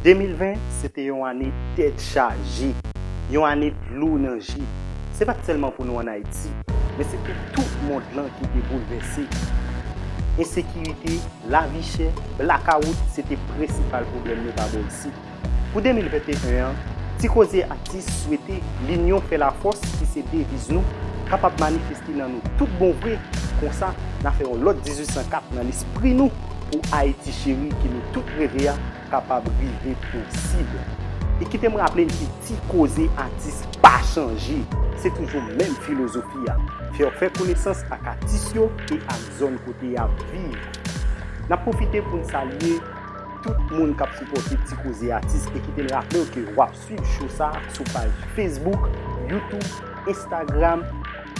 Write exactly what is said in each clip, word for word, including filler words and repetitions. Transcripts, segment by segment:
De mil ven se te yon ane tèt chaje, yon ane dlo nan je. Se pa t sèlman pou nou ann Ayiti, men se pou tout mond lan ki te boulvèse. Ensekirite, lavi chè, blakawout se te prensipal pwoblèm nou pa bò isit. Pou de mil venteyen an, Ti Koze Atis swete Linyon fè lafòs, ki se deviz nou, kapab manifeste nan nou tout bon vre. Konsa, n a fè yon lòt dizuit san kat nan lespri nou pou Ayiti cheri ke nou tout reve a kapab rive posib. E kite m raple n ke Ti Koze Atis pa chanje. Se toujou menm filozofi a. Fè w fè konesans ak atis yo e ak zòn kote y ap viv. N ap pwofite pou n salye tout moun k ap sipòte Ti Koze Atis e kite n raple w ke w ap swiv show sa a sou paj Facebook, YouTube, Instagram,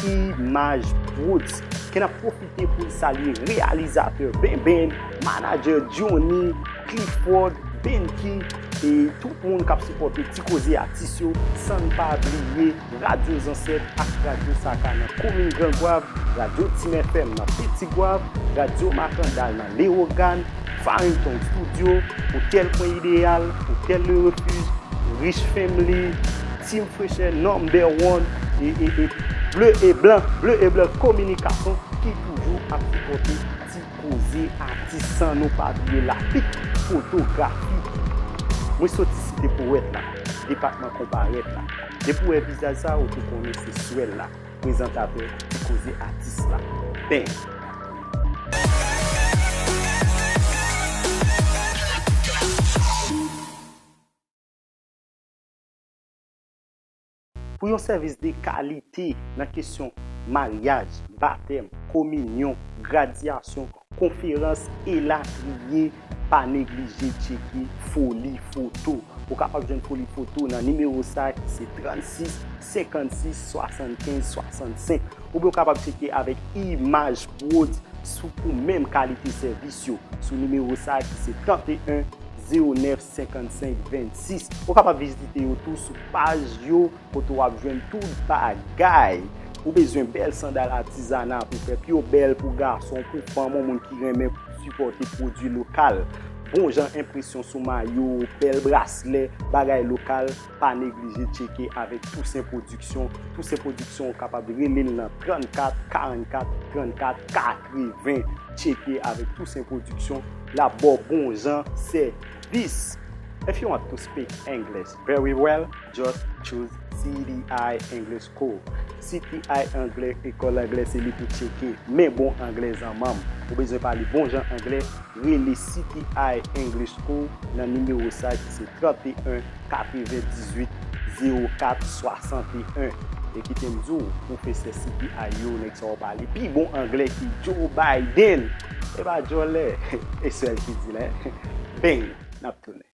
Image Prodz. Ke n ap pwofite pou n salye reyalizatè Benben, manadjè Johnny, Clifford, Benki, e tout moun k ap sipòte Ti Koze Atis yo, san n pa bliye Radyo Zansèt ak Radyo Saka nan komin Gran Gwav, Radyo Tim F M nan Peti Gwav, Radyo Makandal nan Lewogàn, Farrington Studio, Hotel Coin Idéal, Hotel Le Refuge, Rich Family, Team Fresh Air Number One, e, e, e Bleu et Blanc, Bleu et Blanc Communication ki toujou ap sipòte Ti Koze Atis san nou pa bliye Lapik Fotografi. Mwen soti site powèt la, depatman konparèt la. Depi w wè vizaj sa, ou tou konnen se swèl la, prezantatè Ti Koze Atis la. Bang! Pou yon sèvis de kalite nan kesyon maryaj, batèm, kominyon, gradyasyon, konferans, elatriye, pa neglije tcheke Foli Foto. Ou kapab jwenn Foli Foto nan nimewo sa ki se trannsis, senkannsis, swasannkenz, swasannsenk. Oubyen ou kapab tcheke avèk Image Prodz sou pou menm kalite sèvis yo sou nimewo sa ki se trannteyen, zewo nèf, senkannsenk, vennsis. Ou kapab vizite yo tou sou paj yo kote w ap jwenn tout bagay. Ou bezwen bèl sandal atizana pou fè pye w bèl pou gason, pou fanm, yon moun ki renmen sipòte pwodui lokal. Bon jan enpresyon sou mayo, bèl braslè, bagay lokal, pa neglije tcheke avèk Toussaint Production. Toussaint Production, ou kapab rele l nan trannkat, karannkat, trannkat, katreven. Tcheke avèk Toussaint Production, l ap ba w bon jan sèvis. If you want to speak English very well, just choose C D I English School. C D I Anglè, ekòl anglè, se li pou tcheke. Men bon anglè zanmanm. Ou bezwen pale bon jan anglè, rele C D I English School nan nimewo sa ki se trannteyen, katrevendizuit, zewo kat, swasanteyen. E kite m di w, pwofesè C D I yo, nèg sa yo pale pi bon anglè ki Joe Biden. E pa djòlè, e sèl ki di lè. Bang, n ap tounen.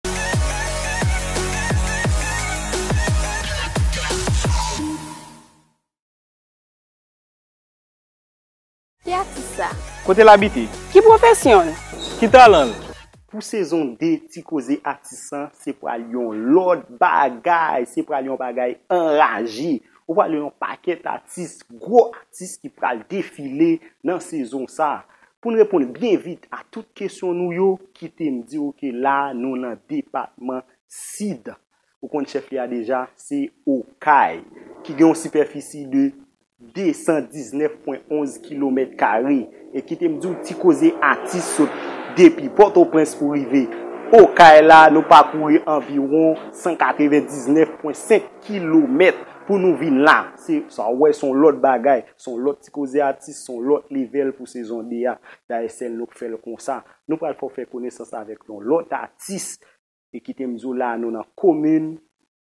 Ki atis sa? Kote l abite? Ki pwofesyon l? Ki talan l? Pou sezon de Ti Koze Atis lan, se pral yon lòt bagay, se pral yon bagay anraje. Ou pral yon pakèt atis, gwo atis ki pral defile nan sezon sa. Pou n reponn byen vit a tout kesyon nou yo, kite m di w ke la nou nan depatman Sid. Ou konn chèf li a deja, se Okay, ki gen yon sipèfisi de de san diznèf pwen onz kilomèt kare. E kite m di w, Ti Koze Atis sot depi Pòtoprens pou rive Okay la, nou pakouri anviwon san katrevendiznèf pwen senk kilomèt pou nou vin la. Se sa w wè, se yon lòt bagay, se yon lòt Ti Koze Atis, se yon lòt level pou sezon de a. Dayè sèl nou k fè l konsa. Nou pral fè w fè konesans avèk yon lòt atis. E kite m di w la, nou nan komin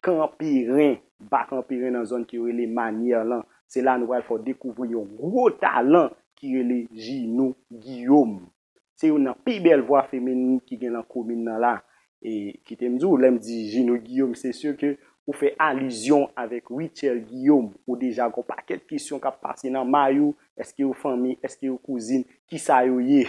Kanperen, Ba Kanperen, nan zòn ke yo rele Manyè lan. Se la nou pral fè w dekouvri yon gwo talan ki rele Ginou Guillaume. Se youn nan pi bèl vwa feminin ki gen nan komin nan la. E kite m di w, lè m di Ginou Guillaume, se si ke ou fè alizyon avèk Richel Guillaume. Ou deja gon pakèt kesyon k ap pase nan may ou. Èske yo fanmi? Èske yo kouzin? Kisa yo ye?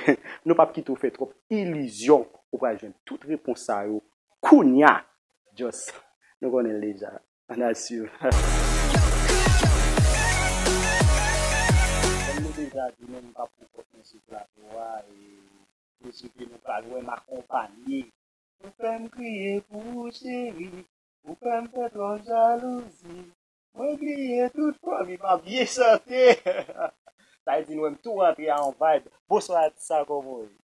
Nou p ap kite w fè twòp ilizyon. Ou pral jwenn tout repons sa yo kounya. Just, nou konnen l deja. Ann al swiv. Kòm nou deja di, nou pa poko pran sou plato a, e se si ke nou pral wè m akonpanye Ou fè m kriye pou ou, cheri. Ou fè m fè twòp jalouzi. Mwen bliye tout fanmi m ap byen chante. Sa vle di nou menm tou rantre a yon vibe. Bonswa atis sa, kòman w ye?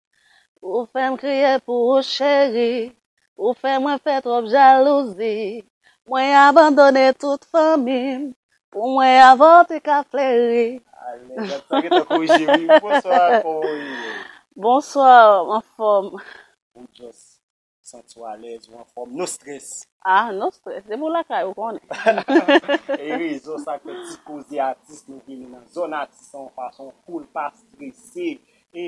Ou fè m kriye pou ou, cheri. Ou fè mwen fè twòp jalouzi. Mwen abandone tout fanmi m. Pou mwen avè w te ka fleri. Alèz, sa gentan korije wi. Bonswa, kòman w ye? Bonswa, anfòm. Ou just santi w alèz, ou anfòm, no stress. Ah, no stress. Depi w lakay, ou konnen. E rezon sa k fè Ti Koze Atis, nou vini nan zòn atis an yon fason cool, pa strese. E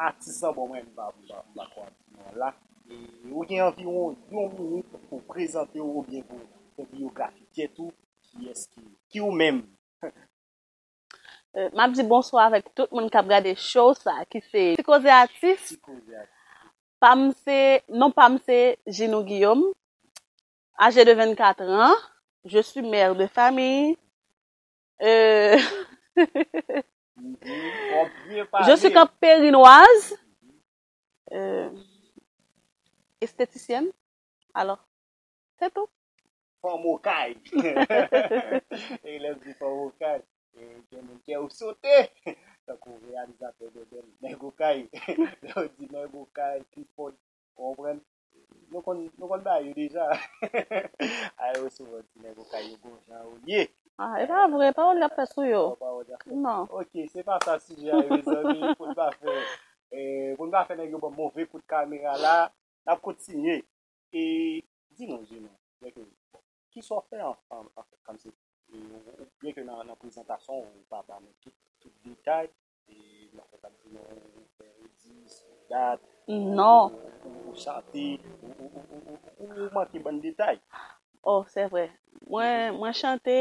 atis an, bon, mwen, m pa, m pa, m pa kwè atis an la. E ou gen anviwon yon minit pou w prezante w oubyen pou w fè biyografi tèt ou, kiyès ki, ki ou menm. Euh, m ap di bonswa avèk tout moun k ap gade show sa ki se Ti Koze Atis. Ti Koze Atis. Pa m se, non pa m se Ginou Guillaume, âgée de vingt-quatre ans, je suis mère de famille. Euh, Mhm. W ap byen pale. Je suis campérinoise, euh, esthéticienne. Alors, c'est tout. Fanm okay. E lè m di fanm okay, e gen moun kè yo sote. Tankou reyalizatè Bèbèl, nèg okay. Lè yo di nèg okay, Clifford, ou konprann? Nou konn, nou konn bagay yo deja. A yo souvan di nèg okay yo gon jan yo ye. Ah, e pa vre, pawòl y ap fè sou yo. Non, pawòl y ap fè. Non. Ok, se pa sa sijè a, mezanmi, pou n pa fè, eh, pou n pa fè nèg yo ban move kout kamera la, n ap kontinye. E di nou, Ginou, byen ke, kisa w fè an, an, an fèt, kòmsi, e, ou, ou, byen ke nan, nan prezantasyon, ou pa ba nou tout, tout detay, e, nan fèt, ap di nou, ou fè dis, dat, Non. ou, ou, ou chante, ou, ou, ou, ou, ou, ou manke bann detay. Oh, se vre. Mwen, mwen chante,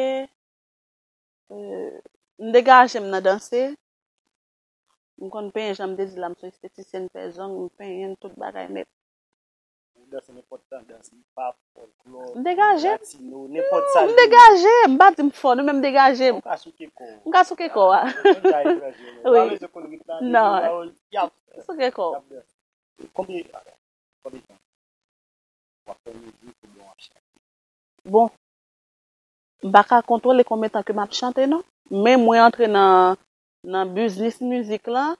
euh, m degaje m nan danse. M konn penyen, jan m te di la, m se estetisyèn, fè zong, m penyen, tout bagay nèt. Ou danse nenpòt tandans, hip hop, folklò, M degaje m. latino, nenpòt sa. M degaje m. M pa di m fò, non, men m degaje m. Ou ka souke kò w. M ka souke kò a. Ah, nou menm sa etranje, nou. Wi. Pa bezwen konn ritm nan, depi Non. ou pa wè, yap, Souke kò w. yap danse. Konbyen, konbyen tan w ap fè mizik oubyen w ap chante? Bon, m pa ka kontwole konbyen tan ke m ap chante, non. Men mwen antre nan, nan biznis mizik lan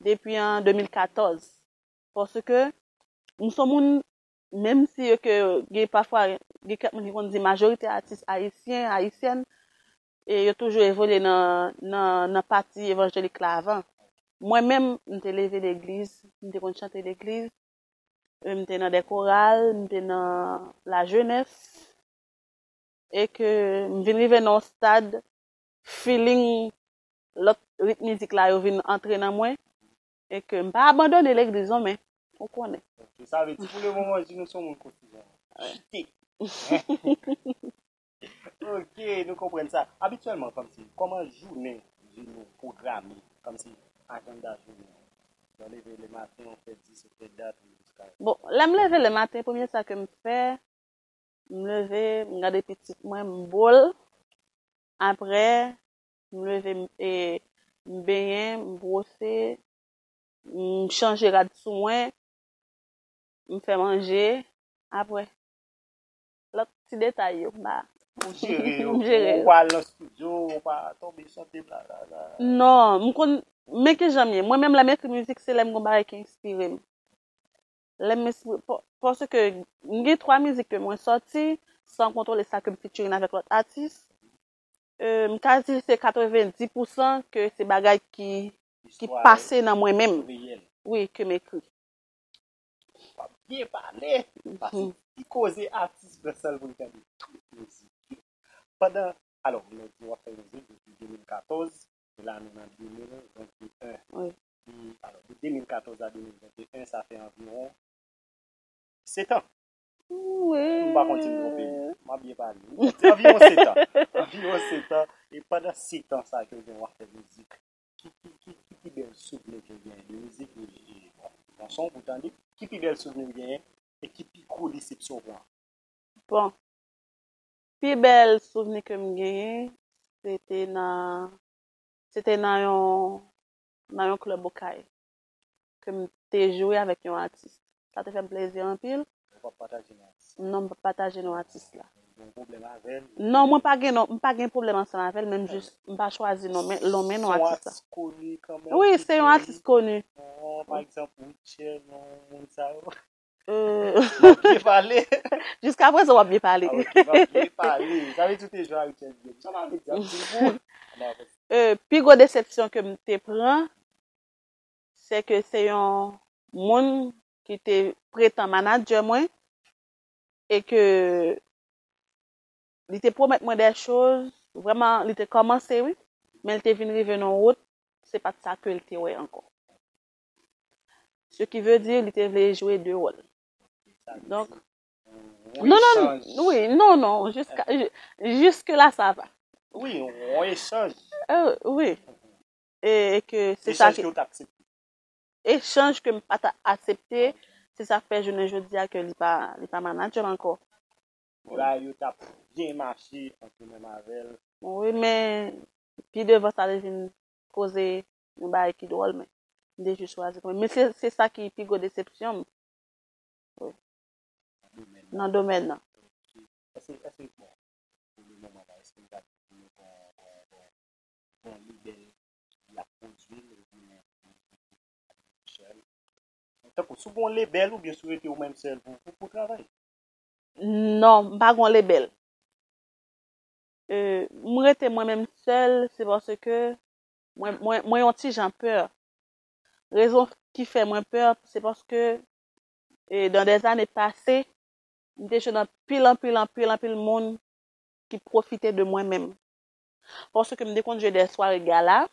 depi an de mil katòz. Paske m se yon moun, menm si yo ke gen pafwa, gen kèk moun ki konn di majorite atis ayisyen, ayisyèn, e yo toujou evolye nan, nan, nan pati evanjelik la avan. Mwen menm, m te leve legliz, m te konn chante legliz, e m te nan de koral, m te nan lajenès, e ke m vin rive nan yon stad, feeling lòt ritm mizik la yo vin antre nan mwen, e ke m pa abandone legliz non, men ou konnen. Ok, sa vle di pou le moman, Ginou se yon moun konfidan. Wi. Chite. Ok, nou konprann sa. Abityèlman, kòmsi, kòman jounen Ginou pwograme, kòmsi ajanda jounen? Lè w leve le maten, ou fè dis, ou fè dat, ou jiska Bon, lè m leve le maten, premye sa ke m fè, m leve, m gade pitit mwen, m bo l. Apre, m leve, m, e, m benyen, m bwose, m chanje rad sou mwen, m fè manje. Apre, lòt ti detay yo, m pa Ou jere yo. M jere Ou yo. pa al nan estidyo, ou pa tonbe chante, bla, bla, bla. Non, m konn, men ki jan m ye. Mwen menm, lè m ekri mizik, se lè m gon bagay ki enspire m. Lè m espri-, pa-, paske m gen twa mizik ke mwen sòti san kontwole sa ke m featuring avèk lòt atis. Euh, m ka di se katrevenndis pousan ke se bagay ki, ki Istwa pase nan mwen menm. reyèl. Wi, ke m ekri. W ap byen pale, paske Mhm. Ti Koze Atis nan sèl pou n tande tout mizik. Pandan, alò, nou di w ap fè mizik depi de mil katòz, e la nou nan de mil venteyen. Wi. E, alò, de de mil katòz a de mil venteyen, sa fè anviwon sèt an. Wi. M pa konn si m twonpe. M ap byen pale. Anviwon sèt an. Anviwon sèt an. E pandan sèt an sa ke w gen w ap fè mizik, ki, ki, ki, ki pi bèl souvni ke w genyen de mizik? E, e, bon, chanson pou tande, ki pi bèl souvni w genyen e ki pi gwo desepsyon w pran? Bon, pi bèl souvni ke m genyen, se te nan, se te nan yon, nan yon klèb Okay, ke m te jwe avèk yon atis. Sa te fè m plezi anpil. Ou p ap pataje non atis. Non, m p ap pataje non atis la. Ou gen pwoblèm avè l. Non, mwen pa gen non, m pa gen pwoblèm ansanm avè l, menm jis m pa chwazi nonmen, lonmen non atis la. Koni kanmenm. Wi, se yon atis koni. Pa egzanp, Rutshelle, non, moun sa yo. Euh, M ap byen pale. Jiska prezan w ap byen pale. Ah, ok, m ap byen pale. Sa vle di ou te jwe a Rutshelle byen. Sa m ap di ap di l pou ou. Euh, pi gwo desepsyon ke m te pran, se ke se yon moun ki te pretan manadjè mwen e ke li te pwomèt mwen de choz, vrèman, li te kòmanse, wi, men li te vin rive nan wout, se pa t sa ke l te wè ankò. Ce qui veut dire, li te vle jwe de wòl. Donk, non, non, wi, non, non, jiska, jiske la, sa va. Wi, yon echanj. Euh, wi. E, e ke se sa Echanj ki, ke w t aksepte. Echanj ke m pa ta aksepte, se sa k fè jounen jodi a ke li pa, li pa manadjè m ankò. Bagay yo t ap byen mache antre menm avè l. Wi, men pi devan sa te vin koze yon bagay ki dwòl, men m te jis chwazi kanmenm. Men se, se sa ki pi gwo desepsyon m nan domèn nan. Èske, èske, bon, pou le moman la, èske nou ka di nou gon, gon, gon, gon lebèl ki ap pwodui l oubyen Michel? Tankou, si w gon lebèl oubyen si w rete ou menm sèl pou, pou, pou travay? Non, m pa gon lebèl. Euh, m rete mwen menm sèl, se paske mwen, mwen, mwen yon ti jan pè. Rezon ki fè mwen pè, se paske, e, dans des années passées, m te jwenn anpil, anpil, anpil, anpil moun ki pwofite de mwen menm. Paske m te konn jwe de sware gala,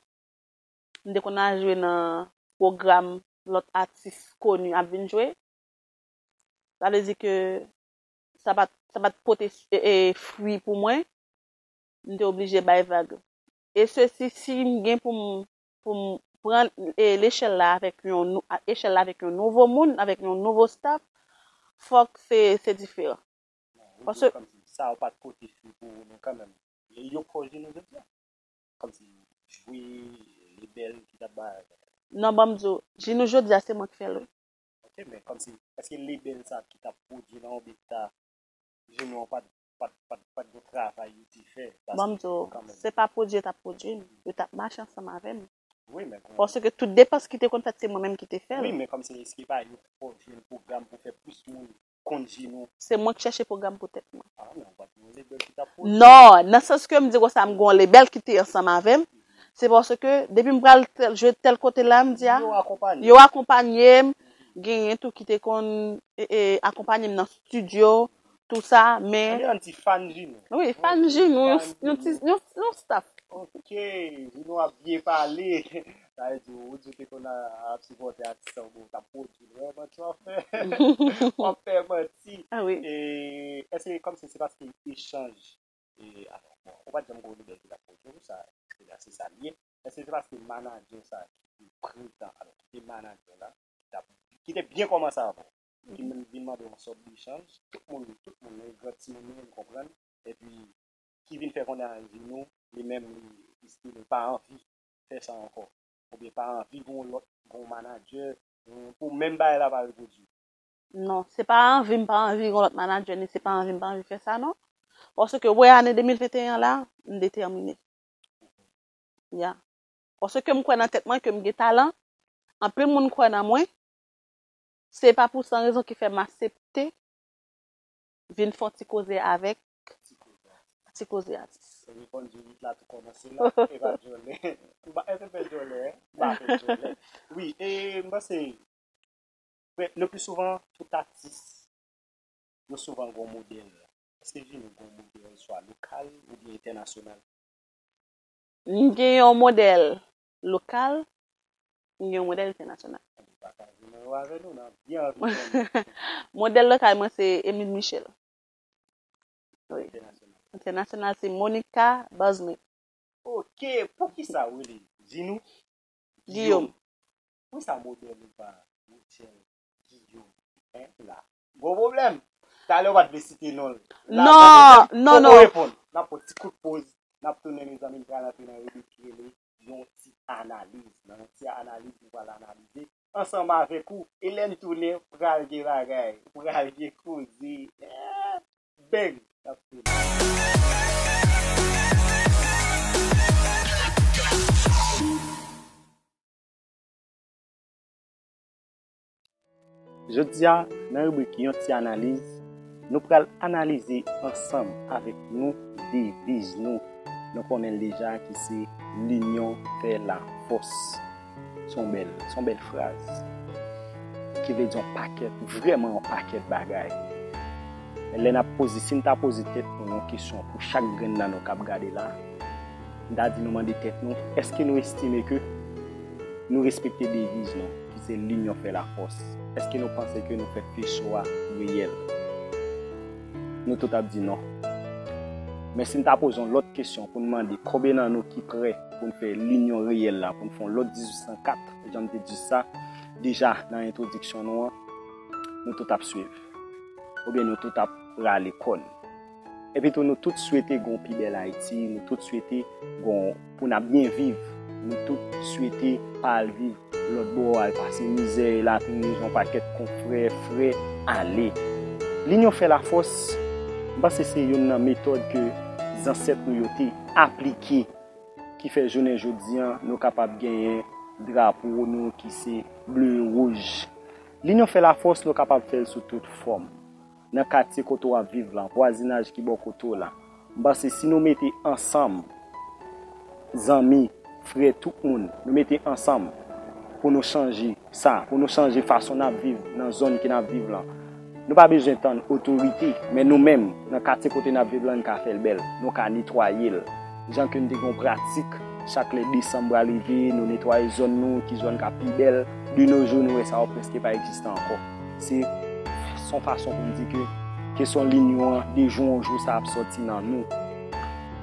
m te konn al jwe nan pwogram lòt atis koni ap vin jwe. Sa vle di ke sa pa t, sa pa t pote, e, e, fwi pou mwen. M te oblije bay vag. E sesi, si m gen pou m, pou m pran, e, lechèl la avèk yon nou-, a, echèl la avèk yon nouvo moun, avèk yon nouvo staff, fòk se, se diferan. Paske Kòmsi sa yo pa t pote fwi pou ou, men kanmenm. E yo pwodui nou jodi a. Kòmsi jwe, lebèl ki t ap bay. Non, ban m di w, jis nou jodi a, se mwen ki fè l, wi. Ok, men kòmsi, èske lebèl sa ki t ap pwodui nan yon bit ta, jis nou an pa t, pa t, pa t, pa t gon travay yo te fè? Ban m di w, se pa pwodui yo t ap pwodui m, yo t ap mache ansanm avè m. Wi, men kon- Paske tout depans ki te konn fèt, se mwen menm ki te fè l. Wi, men kòmsi èske pa yo t jwenn pwogram pou fè plis moun konn jis nou? Se mwen ki chèche pwogram pou tèt mwen. Ah, men ou pa t yon lebèl ki t ap pwodui. Non, nan sans ke m di konsa, m gon lebèl ki te ansanm avè m. Se paske depi m pral tèl, jwe tèl kote la, m di a, Yo akonpanye. Yo akonpanye m. Genyen tou ki te konn, e, e, akonpanye m nan estidyo, tou sa, men Gen yon ti fan jis nou. Wi, fan jis nou, yon, yon ti, yon, yon staff. Ok, jis nou ap byen pale. Sa vle di, ou di w te konn a- ap sipòte atis sa, ou t ap pwodui l. Vrèman, w ap fè, w ap fè manti. Ah wi. E, èske kòmsi se paske echanj, e, alò, bon, ou pa t janm gon lidè ki t ap pwodui w, sa, se sa, se sa l ye. Èske se paske manadjè sa ki te pretan, alò, ki te manadjè la, ki t ap, ki te byen kòmanse avan, ki vin mande yon sòt de echanj, tout moun, tout moun, menm gran timoun, nou konprann, epi ki vin fè konnen a jis nou, li menm, li, li still pa anvi fè sa ankò. Oubyen pa anvi gon lòt, gon manadjè, pou menm bagay la pa repwodui. Non, se pa anvi m pa anvi gon lòt manadjè, ni se pa anvi m pa anvi fè sa, non. Paske wè ane de mil venteyen an la, m detèmine. Ya. Paske m kwè nan tèt mwen ke m gen talan, anpil moun kwè nan mwen, se pa pou san rezon ki fè m aksepte vin fè yon ti koze avèk ti koze atis. Epi konn di wout la tou kòmanse la, e pa djòlè. Ou pa, èske fè djòlè, hein? M pa fè djòlè. Wi, e m panse, le pli souvan, tout atis, yo souvan gon modèl. Èske jis nou gon modèl, swa lokal oubyen entènasyonal? M gen yon modèl lokal, m gen yon modèl entènasyonal. Pataje non yo avè nou, n ap byen anvi konnen. Modèl lokal mwen se Emile Michel. Wi. Entènasyonal. Entènasyonal se Monica Bazmet. Ok, poukisa w rele Ginou? Guillaume. Poukisa modèl ou pa Michel Guillaume? Hein, la. Gwo pwoblèm. Talè w pa t vle site non l. La, Non, poko, non, poko non. Reponn. N ap pran ti kout poz. N ap tounen, mezanmi, m pral antre nan ribrik ki rele yon ti analiz. Nan yon ti analiz, nou pral analize ansanm avèk ou. E lè n tounen, pral gen bagay, pral gen koze. Eh, bang! N ap tounen. Jodi a, nan ribrik Yon Ti Analiz, nou pral analize ansanm avèk nou deviz nou. Nou konnen l deja ki se Linyon fè lafòs. Se yon bèl, se yon bèl fraz ki vle di yon pakèt, vrèman yon pakèt bagay. Men lè n ap poze, si n ta poze tèt nou yon kesyon pou chak grenn nan nou k ap gade la, m ta di nou mande tèt nou, èske nou estime ke nou respekte deviz nou, ki se Linyon fè lafòs? Èske nou panse ke nou fè feso a reyèl? Nou tout ap di non. Men si n ta poze yon lòt kesyon pou n mande konbyen nan nou ki prè pou n fè linyon reyèl la, pou n fè yon lòt dizuit san kat, jan m te di sa, deja nan entwodiksyon nou an, nou tout ap swiv. Oubyen nou tout ap rale kò n. Epi tou, nou tout swete gen yon pi bèl Ayiti, nou tout swete gen yon, pou n ap byen viv, nou tout swete pa al viv lòt bò, al pase mizè, lapli, yon pakèt konfrè, frè, ale. Linyon fè lafòs, m panse se youn nan metòd ke zansèt nou yo te aplike, ki fè jounen jodi a, nou kapab genyen drapo nou ki se ble, wouj. Linyon fè lafòs, nou kapab fè l sou tout fòm. Nan katye kote w ap viv lan, vwazinaj ki bò kote w la. M panse si nou mete ansanm, zanmi, frè, tout moun, nou mete ansanm pou nou chanje sa, pou nou chanje fason n ap viv nan zòn ke n ap viv lan. Nou pa bezwen tann otorite, men nou menm, nan katye kote n ap viv lan, n ka fè l bèl, nou ka netwaye l. Jan ke n te gen yon pratik, chak lè desanm pral rive, nou netwaye zòn nou, ki zòn k ap pi bèl. De nos jours, nou wè sa yo prèske pa egziste ankò. Se, se yon fason pou n di ke kesyon linyon an, de jou an jou, sa ap sòti nan nou.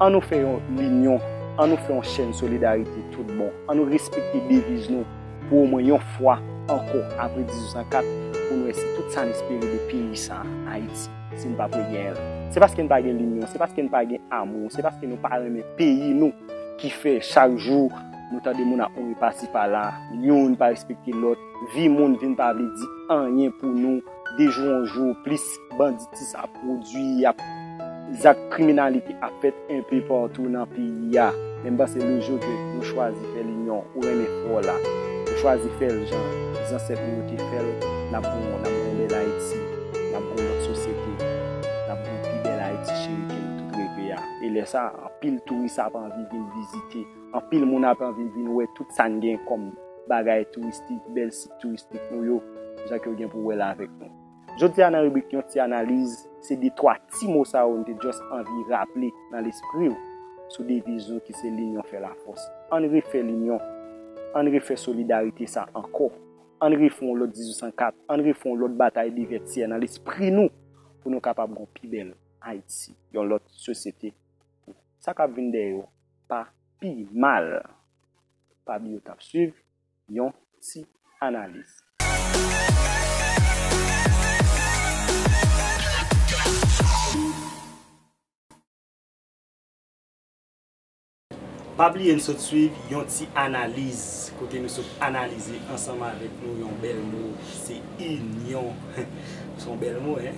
An nou fè yon linyon, an nou fè yon chèn solidarite tout bon. An nou respekte deviz nou pou omwen yon fwa ankò apre dizuit san kat, pou n wè si tout sa n espere de peyi sa a, Ayiti, si n p ap regenyen l. Se paske n pa gen linyon, se paske n pa gen amou, se paske nou pa renmen peyi nou ki fè chak jou nou tande moun ap mouri pasi pala, youn pa respekte lòt, vi moun vin pa vle di anyen pou nou, de jou an jou, plis banditis ap pwodui, y ap, zak kriminalite ap fèt enpe patou nan peyi a. Men m panse le jou ke nou chwazi fè linyon, ou renmen fè w la, ou chwazi fè l jan zansèt nou yo te fè l, n ap gon, n ap gon bèl Ayiti, n ap gon lòt sosyete, n ap gon pi bèl Ayiti cheri ke nou tout reve a. E lè sa a, anpil touris ap anvi vin vizite, anpil moun ap anvi vin wè tout sa n gen kòm bagay touristik, bèl sit touristik nou yo, jan ke w gen pou w wè l avèk nou. Jodi a nan ribrik Yon Ti Analiz, se de twa ti mo sa yo m te just anvi raple nan lespri w sou deviz nou ki se Linyon fè lafòs. Ann refè linyon, ann refè solidarite sa ankò. Ann refè yon lòt dizuit san kat, ann refè yon lòt batay Divètyè nan lespri nou pou nou kapab gon pi bèl Ayiti, yon lòt sosyete. Sa k ap vin dèyè yo pa pi mal. Pa bliye w t ap swiv Yon Ti Analiz. Pa bliye n sot swiv Yon Ti Analiz, kote nou sot analize ansanm avèk nou yon bèl mo, se inyon. Se yon bèl mo, en?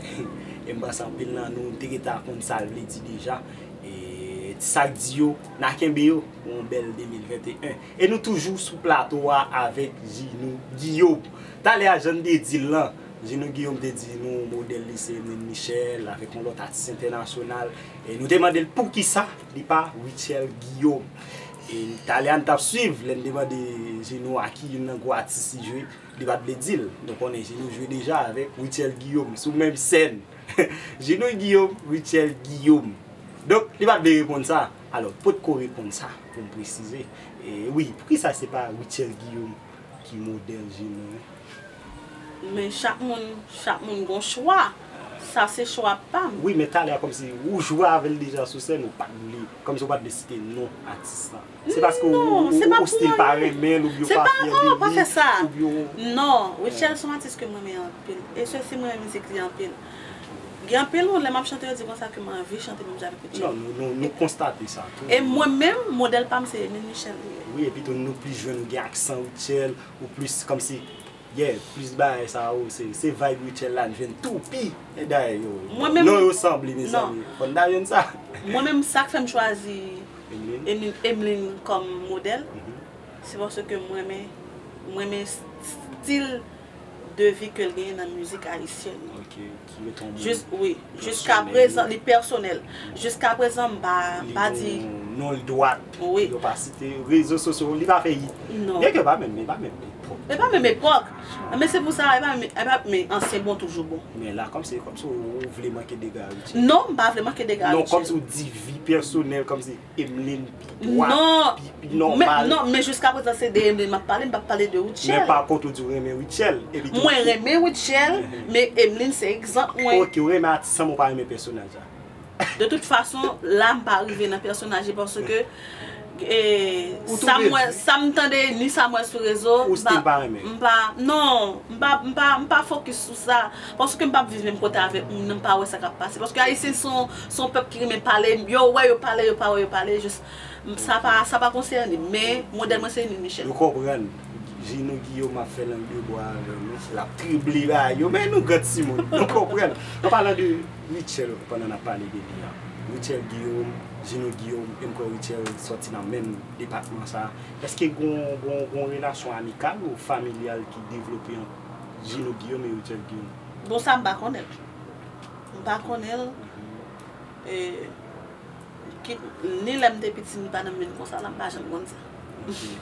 E m panse anpil nan nou, nou te gentan konn sa l vle di deja. E sa k di yo, n a kenbe yo pou yon bèl de mil venteyen. E nou toujou sou plato a avèk Ginou Guillaume. Talè a, jan n te di l lan, Ginou Guillaume te di nou modèl li se Emeline Michel avèk yon lòt atis entènasyonal. E nou te mande l poukisa li pa Rutshelle Guillaume. E talè a n t ap swiv, lè n te mande Ginou a ki youn nan gwo atis li jwe, li pa t vle di l. Nou konnen Ginou jwe deja avèk Rutshelle Guillaume sou menm sèn. Ginou Guillaume, Rutshelle Guillaume. Donk, li pa t vle reponn sa. Alò, potko reponn sa, pou m presize. E wi, poukisa se pa Rutshelle Guillaume ki modèl Ginou, en? Men chak moun, chak moun gon chwa. Sa se chwa pa m. Wi, men talè a kòmsi ou jwe avè l deja sou sèn, ou pa t vle, kòmsi ou pa t vle site non atis la. Se paske ou, ou, ou stil pa renmen l, oubyen ou pa fyè de li, oubyen ou... Non, Rutshelle se yon atis ke m renmen anpil. E sesi, mwen renmen mizik li anpil. Gen anpil moun, lè m ap chante, yo di konsa ke m anvi chante menm jan avèk Rutshelle. Non, nou, nou, nou konstate sa tou. E mwen menm, modèl pa m se Emeline Michel li ye. Wi, epi tou nou plis jwenn ou gen aksan Rutshelle, ou plis kòmsi Yeah, plis bagay sa yo, se, se vibe Rutshelle la n jwenn tou pi. E dayè yo, non, yo sanble, mezanmi. Fò n ta jwenn sa. Mwen menm, sa k fè m chwazi Emeline kòm modèl, se paske m renmen, m renmen stil de vi ke l genyen nan mizik ayisyèn. Ok, ki mete yon moun. Jis, wi, jiska prezan, li pèsonèl. Jiska prezan, m pa, m pa di. Non, li dwat. Wi. Yo pa site rezo sosyo, li pa fè hit. Non. Byen ke pa menm, li pa menm epòk. Li pa menm epòk. Men se pou sa, li pa menm, li pa, men ansyen bon toujou bon. Men la, kòmsi, kòmsi ou vle manke dega Rutshelle. Non, m pa vle manke dega Rutshelle. Non, kòmsi ou di vi pèsonèl, kòmsi Emeline pi dwat, pi, pi nòmal. Non, men jiska prezan se de Emeline m ap pale, m p ap pale de Rutshelle. Men pa kont ou di w renmen Rutshelle, epi tou. Mwen renmen Rutshelle, men Emeline se egzanp mwen. Ok, ou renmen atis lan, men ou pa renmen pèsonaj la. De tout fason, la m pa rive nan pèsonaj li paske, e, sa m wè, sa m tande, ni sa m wè sou rezo, ou still pa renmen? M pa, non, m pa, m pa, m pa fokis sou sa. Paske m p ap viv menm kote avèk moun nan, m pa wè sa k ap pase. Paske ayisyen se yon, se yon pèp ki renmen pale, yo wè yo pale, yo pa wè yo pale, jis, m, sa pa, sa pa konsène m. Men, modèl mwen se Emeline Michel. Nou konprann. Ginou Guillaume ap fè lang de bwa avè nou. L ap trible bagay yo. Men nou gran timoun. Nou konprann. An palan de Rutshelle, pandan n ap pale de li a. Rutshelle Guillaume, Ginou Guillaume, e m kwè Rutshelle sòti nan menm depatman sa. Èske gon, gon, gon relasyon amikal ou familyal ki devlope ant Ginou Guillaume e Rutshelle Guillaume? Bon, sa m pa konnen. M pa konnen l. E, kit, ni lè m te piti, ni pa nan menm konsa la, m pa janm konn sa.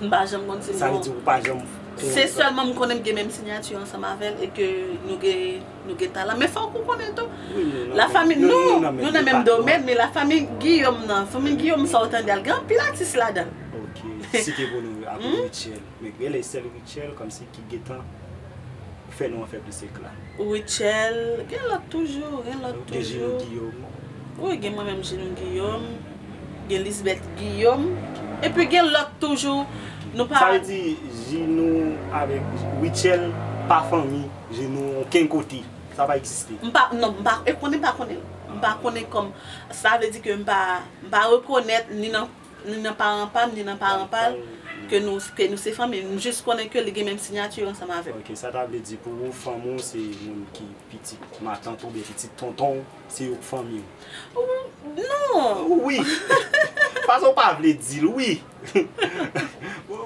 M pa janm konn si. Sa vle di ou pa janm konnen. Se sèlman m konnen m gen menm siyati ansanm avè l e ke nou gen, nou gen talan. Men fòk ou konnen tou. Lafanmi, nou, nou nan menm domèn, men lafanmi Guillaume nan, fanmi Guillaume sa w tande a, l gen anpil atis ladan l. Ok. Site pou nou, apre Rutshelle. Men genlè sèl Rutshelle kòmsi ki gentan fè nou an fè plis ekla. Rutshelle, gen lòt toujou, gen lòt toujou. Gen Ginou Guillaume. Wi, gen mwen menm Ginou Guillaume, gen Lisbeth Guillaume, epi gen lòt toujou. Nou pa. Sa vle di Ginou avèk Rutshelle pa fanmi Ginou okenn kote. Sa pa egziste. M pa, non, m pa, e konnen m pa konnen l. M pa konnen kòm, sa vle di ke m pa, m pa rekonèt ni nan ni nan paran pa m, ni nan paran pa l, ke nou, ke nou se fanmi. M jis konnen ke li gen menm siyati ansanm avè m. Ok, sa ta vle di pou ou, fanmi w se moun ki pitit matant oubyen pitit tonton w, se yo k fanmi w? Ou, non. Wi. Paske w pa vle di l, wi.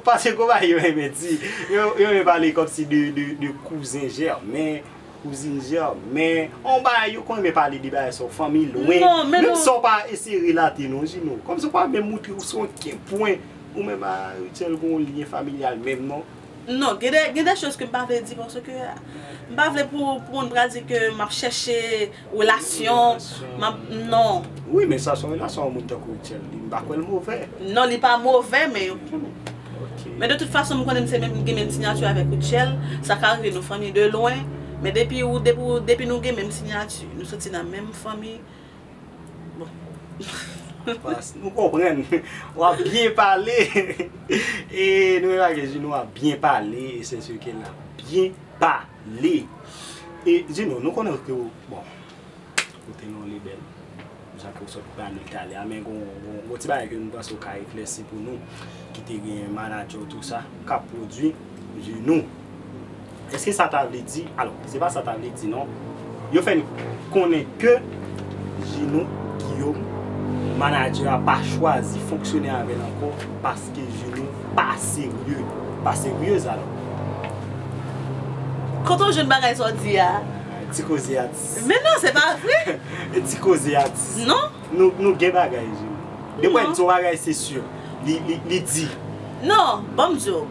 Paske gon bagay yo renmen di, yo, yo renmen pale kòmsi de, de, de kouzen jèmen, kouzin Jèmen, on bagay yo konn renmen pale de bagay sa w fanmi lwen. Non, men menm non. Sa w pa eseye relate non, Ginou. Kòmsi w pa menm moutre ou sou okenn pwen ou menm a Rutshelle gon lyen familyal menm non. Non, gen de, gen de choz ke m pa vle di paske m pa vle pou, pou moun pral di ke m ap chèche relasyon, m ap, non. Wi, men sa se yon relasyon, yon moun tankou Rutshelle, li, m pa kwè l move. Non, li pa move, men Ok. Men de tout fason, m konnen m se menm, m gen menm siyati avèk Rutshelle. Sa ka rive nou fanmi de lwen, men depi ou, depi ou, depi nou gen menm siyati, nou soti nan menm fanmi. Bon. Pas, nou konprann. W ap byen pale. E nou remake Ginou ap byen pale, e se sir ke l ap byen pale. E Ginou, nou konnen ke w, bon, ou te nan yon lebèl, jan ke w sot ba nou l talè a, men gon, gon, gon ti bagay ke m panse w ka eklèsi pou nou, ki te gen manadjè w tou sa, k ap pwodui Ginou. Èske sa ta vle di, alò, se pa sa ta vle di non, yo fè n konnen ke Ginou Guillaume, manadjè a pa chwazi fonksyone avè l ankò paske Ginou pa serye, pa seryez alò. Kote w jwenn bagay sa w di a? Ti koze atis. Men non, se pa vre. Ti koze atis. Non. Nou, nou gen bagay, Ginou. Depi w di yon bagay, se si. Li, li, li di. Non, ban m di w.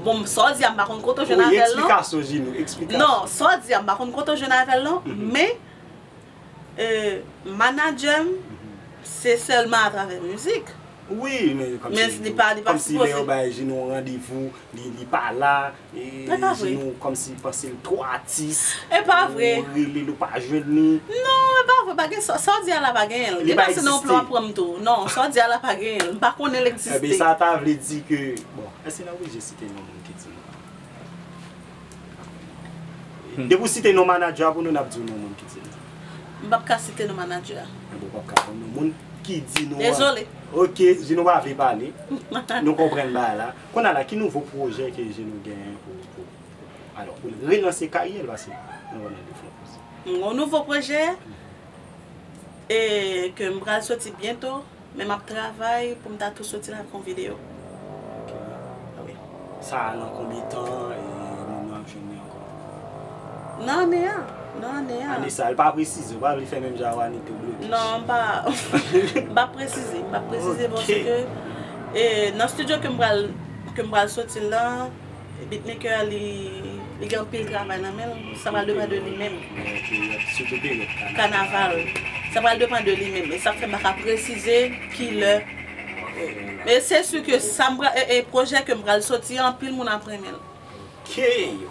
Bon, sa w di a, m pa konn kote w jwenn avè l, non. Wi, eksplikasyon, Ginou, eksplikasyon. Non, sa w di a, m pa konn kote w jwenn avè l, non. Men, e, manadjè m, se sèlman atravè mizik. Wi, men kòmsi, kòmsi lè yo bay Ginou yon randevou, li, li pa la, e Ginou kòmsi panse l twò atis. E pa vre. Ou rele l, ou pa jwenn li. Non, e pa vre, pa gen sa, sa w di a la pa genyen l. Li pa egziste. Gen pase nan yon plan w ap pran m tou. Non, sa w di a la pa genyen l. M pa konnen l egziste. Ebyen, sa ta vle di ke, bon, èske n oblije site non moun ki di nou? Depi w site non manadjè a pou nou, n ap di w non moun ki di nou. M p ap ka site non manadjè a. Ou p ap ka konn yon moun ki di nou an. Dezole. Ok, Gino pa vle pale. Nou konprann bagay la. Kounye a la, ki nouvo pwojè ke Gino genyen pou, pou, alò, pou l relanse karyè l, paske nou konnen li fè. Yon nouvo pwojè e ke m pral soti byento, men m ap travay pou m ta tou soti la avèk yon videyo. Ok. Wi. Sa a nan konbyen tan e moun yo ap jwenn li ankò? Nan ane a. Nan ane a. Ane sa, l pa presize, ou pa vle fè menm jan a Wanito blokis. Non, m pa, m pa presize, m pa presize. Ok. Paske e, nan estidyo ke m pral, ke m pral soti l la, beatmaker a, li, li gen anpil travay nan men l, sa pral depann de li menm. Ok, sitou peryòd kanaval. Kanaval. Sa pral depann de li menm. E sa fè m pa ka presize ki lè. Men se si ke sa m pral, e, e pwojè ke m pral soti, anpil moun ap renmen l. Ok,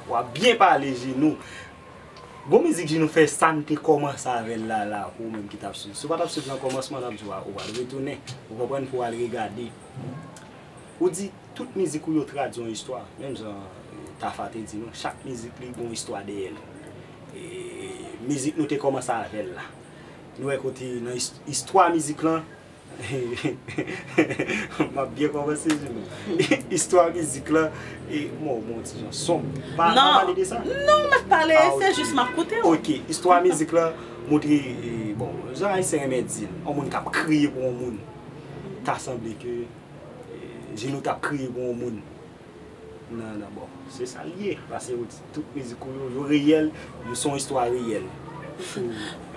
w ap byen pale, Gino. Gon mizik Gino fè, sa n te kòmanse avè l la, la, pou ou menm ki t ap swiv. Si w pa t ap swiv nan kòmansman, n ap di w, ou pral retounen. Ou konprann, pou w al regade. Ou di, tout mizik ou yo tradui yon istwa. Menm jan, eh, Tafa te di nou, chak mizik li gon istwa dèyè l. E mizik nou te kòmanse avè l la. Nou wè kote nan is-, istwa mizik lan, m ap byen kòmanse, Gino. Istwa mizik lan, e, bon, bon, ti jan sonb. Pa, pa pale de sa. Non, m ap pale, se jis m ap koute w. Ok, istwa mizik lan montre, e, bon, jan Ayisyen renmen di l, yon moun k ap kriye pou yon moun. Ta sanble ke, e, Gino t ap kriye pou yon moun. Nan, nan, bon, se sa l ye. Paske ou di tout mizik ou yo, yo reyèl, yo se yon istwa reyèl.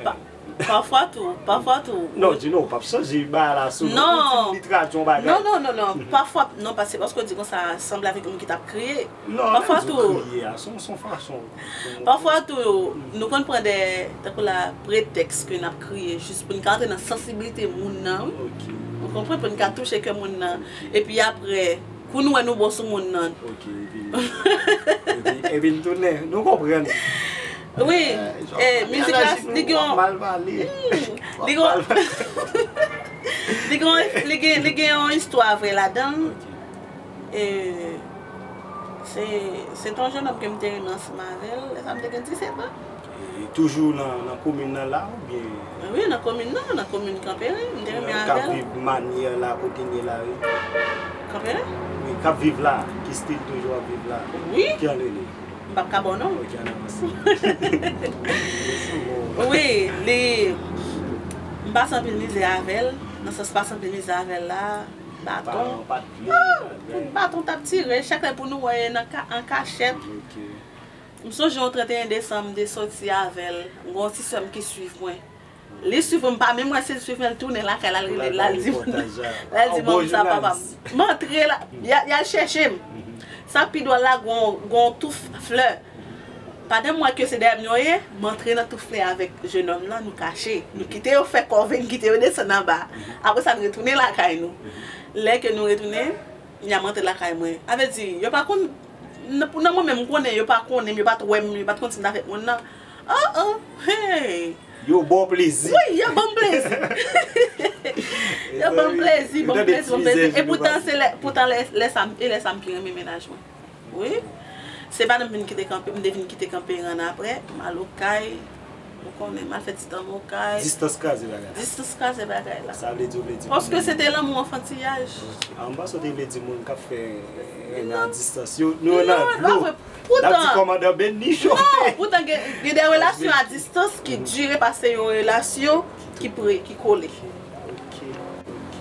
Pa-, pafwa tou, pafwa tou. Non, Gino, w p ap chanje bagay la sou non, ou di li tradui yon bagay. Non, non, non, non. Pafwa, non, paske, paske w di konsa, sanble avèk yon moun ki t ap kriye. Non, pafwa tou, kriye a, se yon, se yon fason. Pafwa tou, nou konn pran de, tankou la, pretèks ke n ap kriye, jis pou n ka antre nan sansiblite moun nan, wi. Ok. Ou konprann, pou n ka touche kè moun nan. Epi apre, kou nou wè nou bon sou moun nan. Ok, epi, epi, epi n tounen. Nou konprann. Wi, eh, mizik la, li gen yon, hmm, li gen yon, li gen, li gen, li gen yon istwa vre ladan l. Ok. E, se, se te yon jennonm ke m te renmen ansanm avè l, lè sa m te gen disèt an. E toujou nan, nan komin nan la oubyen? Wi, nan komin nan, nan komin Kanperen, m te renmen avè l. K ap viv Manyè la, kote n ye la, wi. Kanperen? Wi, k ap viv la, ki stil toujou ap viv la. Wi. Ki jan l rele? M p ap ka ba w non. Ok, ann avanse. Wi, li, m pase anpil mizè avè l, nan sans pase anpil mizè avè l la, baton. Paran w pa t vle. Ah, kout baton t ap tire, chak lè pou nou wè nan ka, an kachèt. Ok. M sonje yon trannteyen desanm, m te soti avè l. M gen yon ti sè m ki swiv mwen. Li swiv mwen, m pa menm wè si l swiv mwen, l tounen lakay la, l rele l, l al di moun, l al di moun sa, papa m. M antre la, y a, y al chèche m. Sa pi dwòl la, gon, gon touf flè. Pandan m wè ke se dèyè m yo ye, m antre nan touf flè avèk jennonm nan, nou kache. Nou kite yo fè kòve, n kite yo desann anba. Apre sa, n retounen lakay nou. Lè ke nou retounen, Kounya m antre lakay mwen. A vle di, yo pa konn, nan, nan mwen menm, m konnen, yo pa konnen m, yo pa t wè m, yo pa t konn si m t avèk moun nan. Oh, oh, hey! Yo ba w plezi. Wi, yo ban m plezi. Yo ban m plezi, ban m plezi, ban m plezi. E poutan, se lè, poutan lè, lè sa, e lè sa m pi renmen mennaj mwen. Wi. Se pandan m vin kite Kanpe-, m te vin kite Kanperen apre, m al Okay. Ou konnen, m al fè ti tan Okay. Distans kraze bagay la. Distans kraze bagay la. Sa vle di, ou vle di. Paske se te lanmou anfantiyaj. Ok. A, m panse w te vle di moun k ap fè renmen a distans yo, nou yo nan dlo. N ap di kòmandan Benni chofe. Non, poutan gen, gen de relasyon a distans ki dire pase yon relasyon ki pre, ki kole. Ok, ok.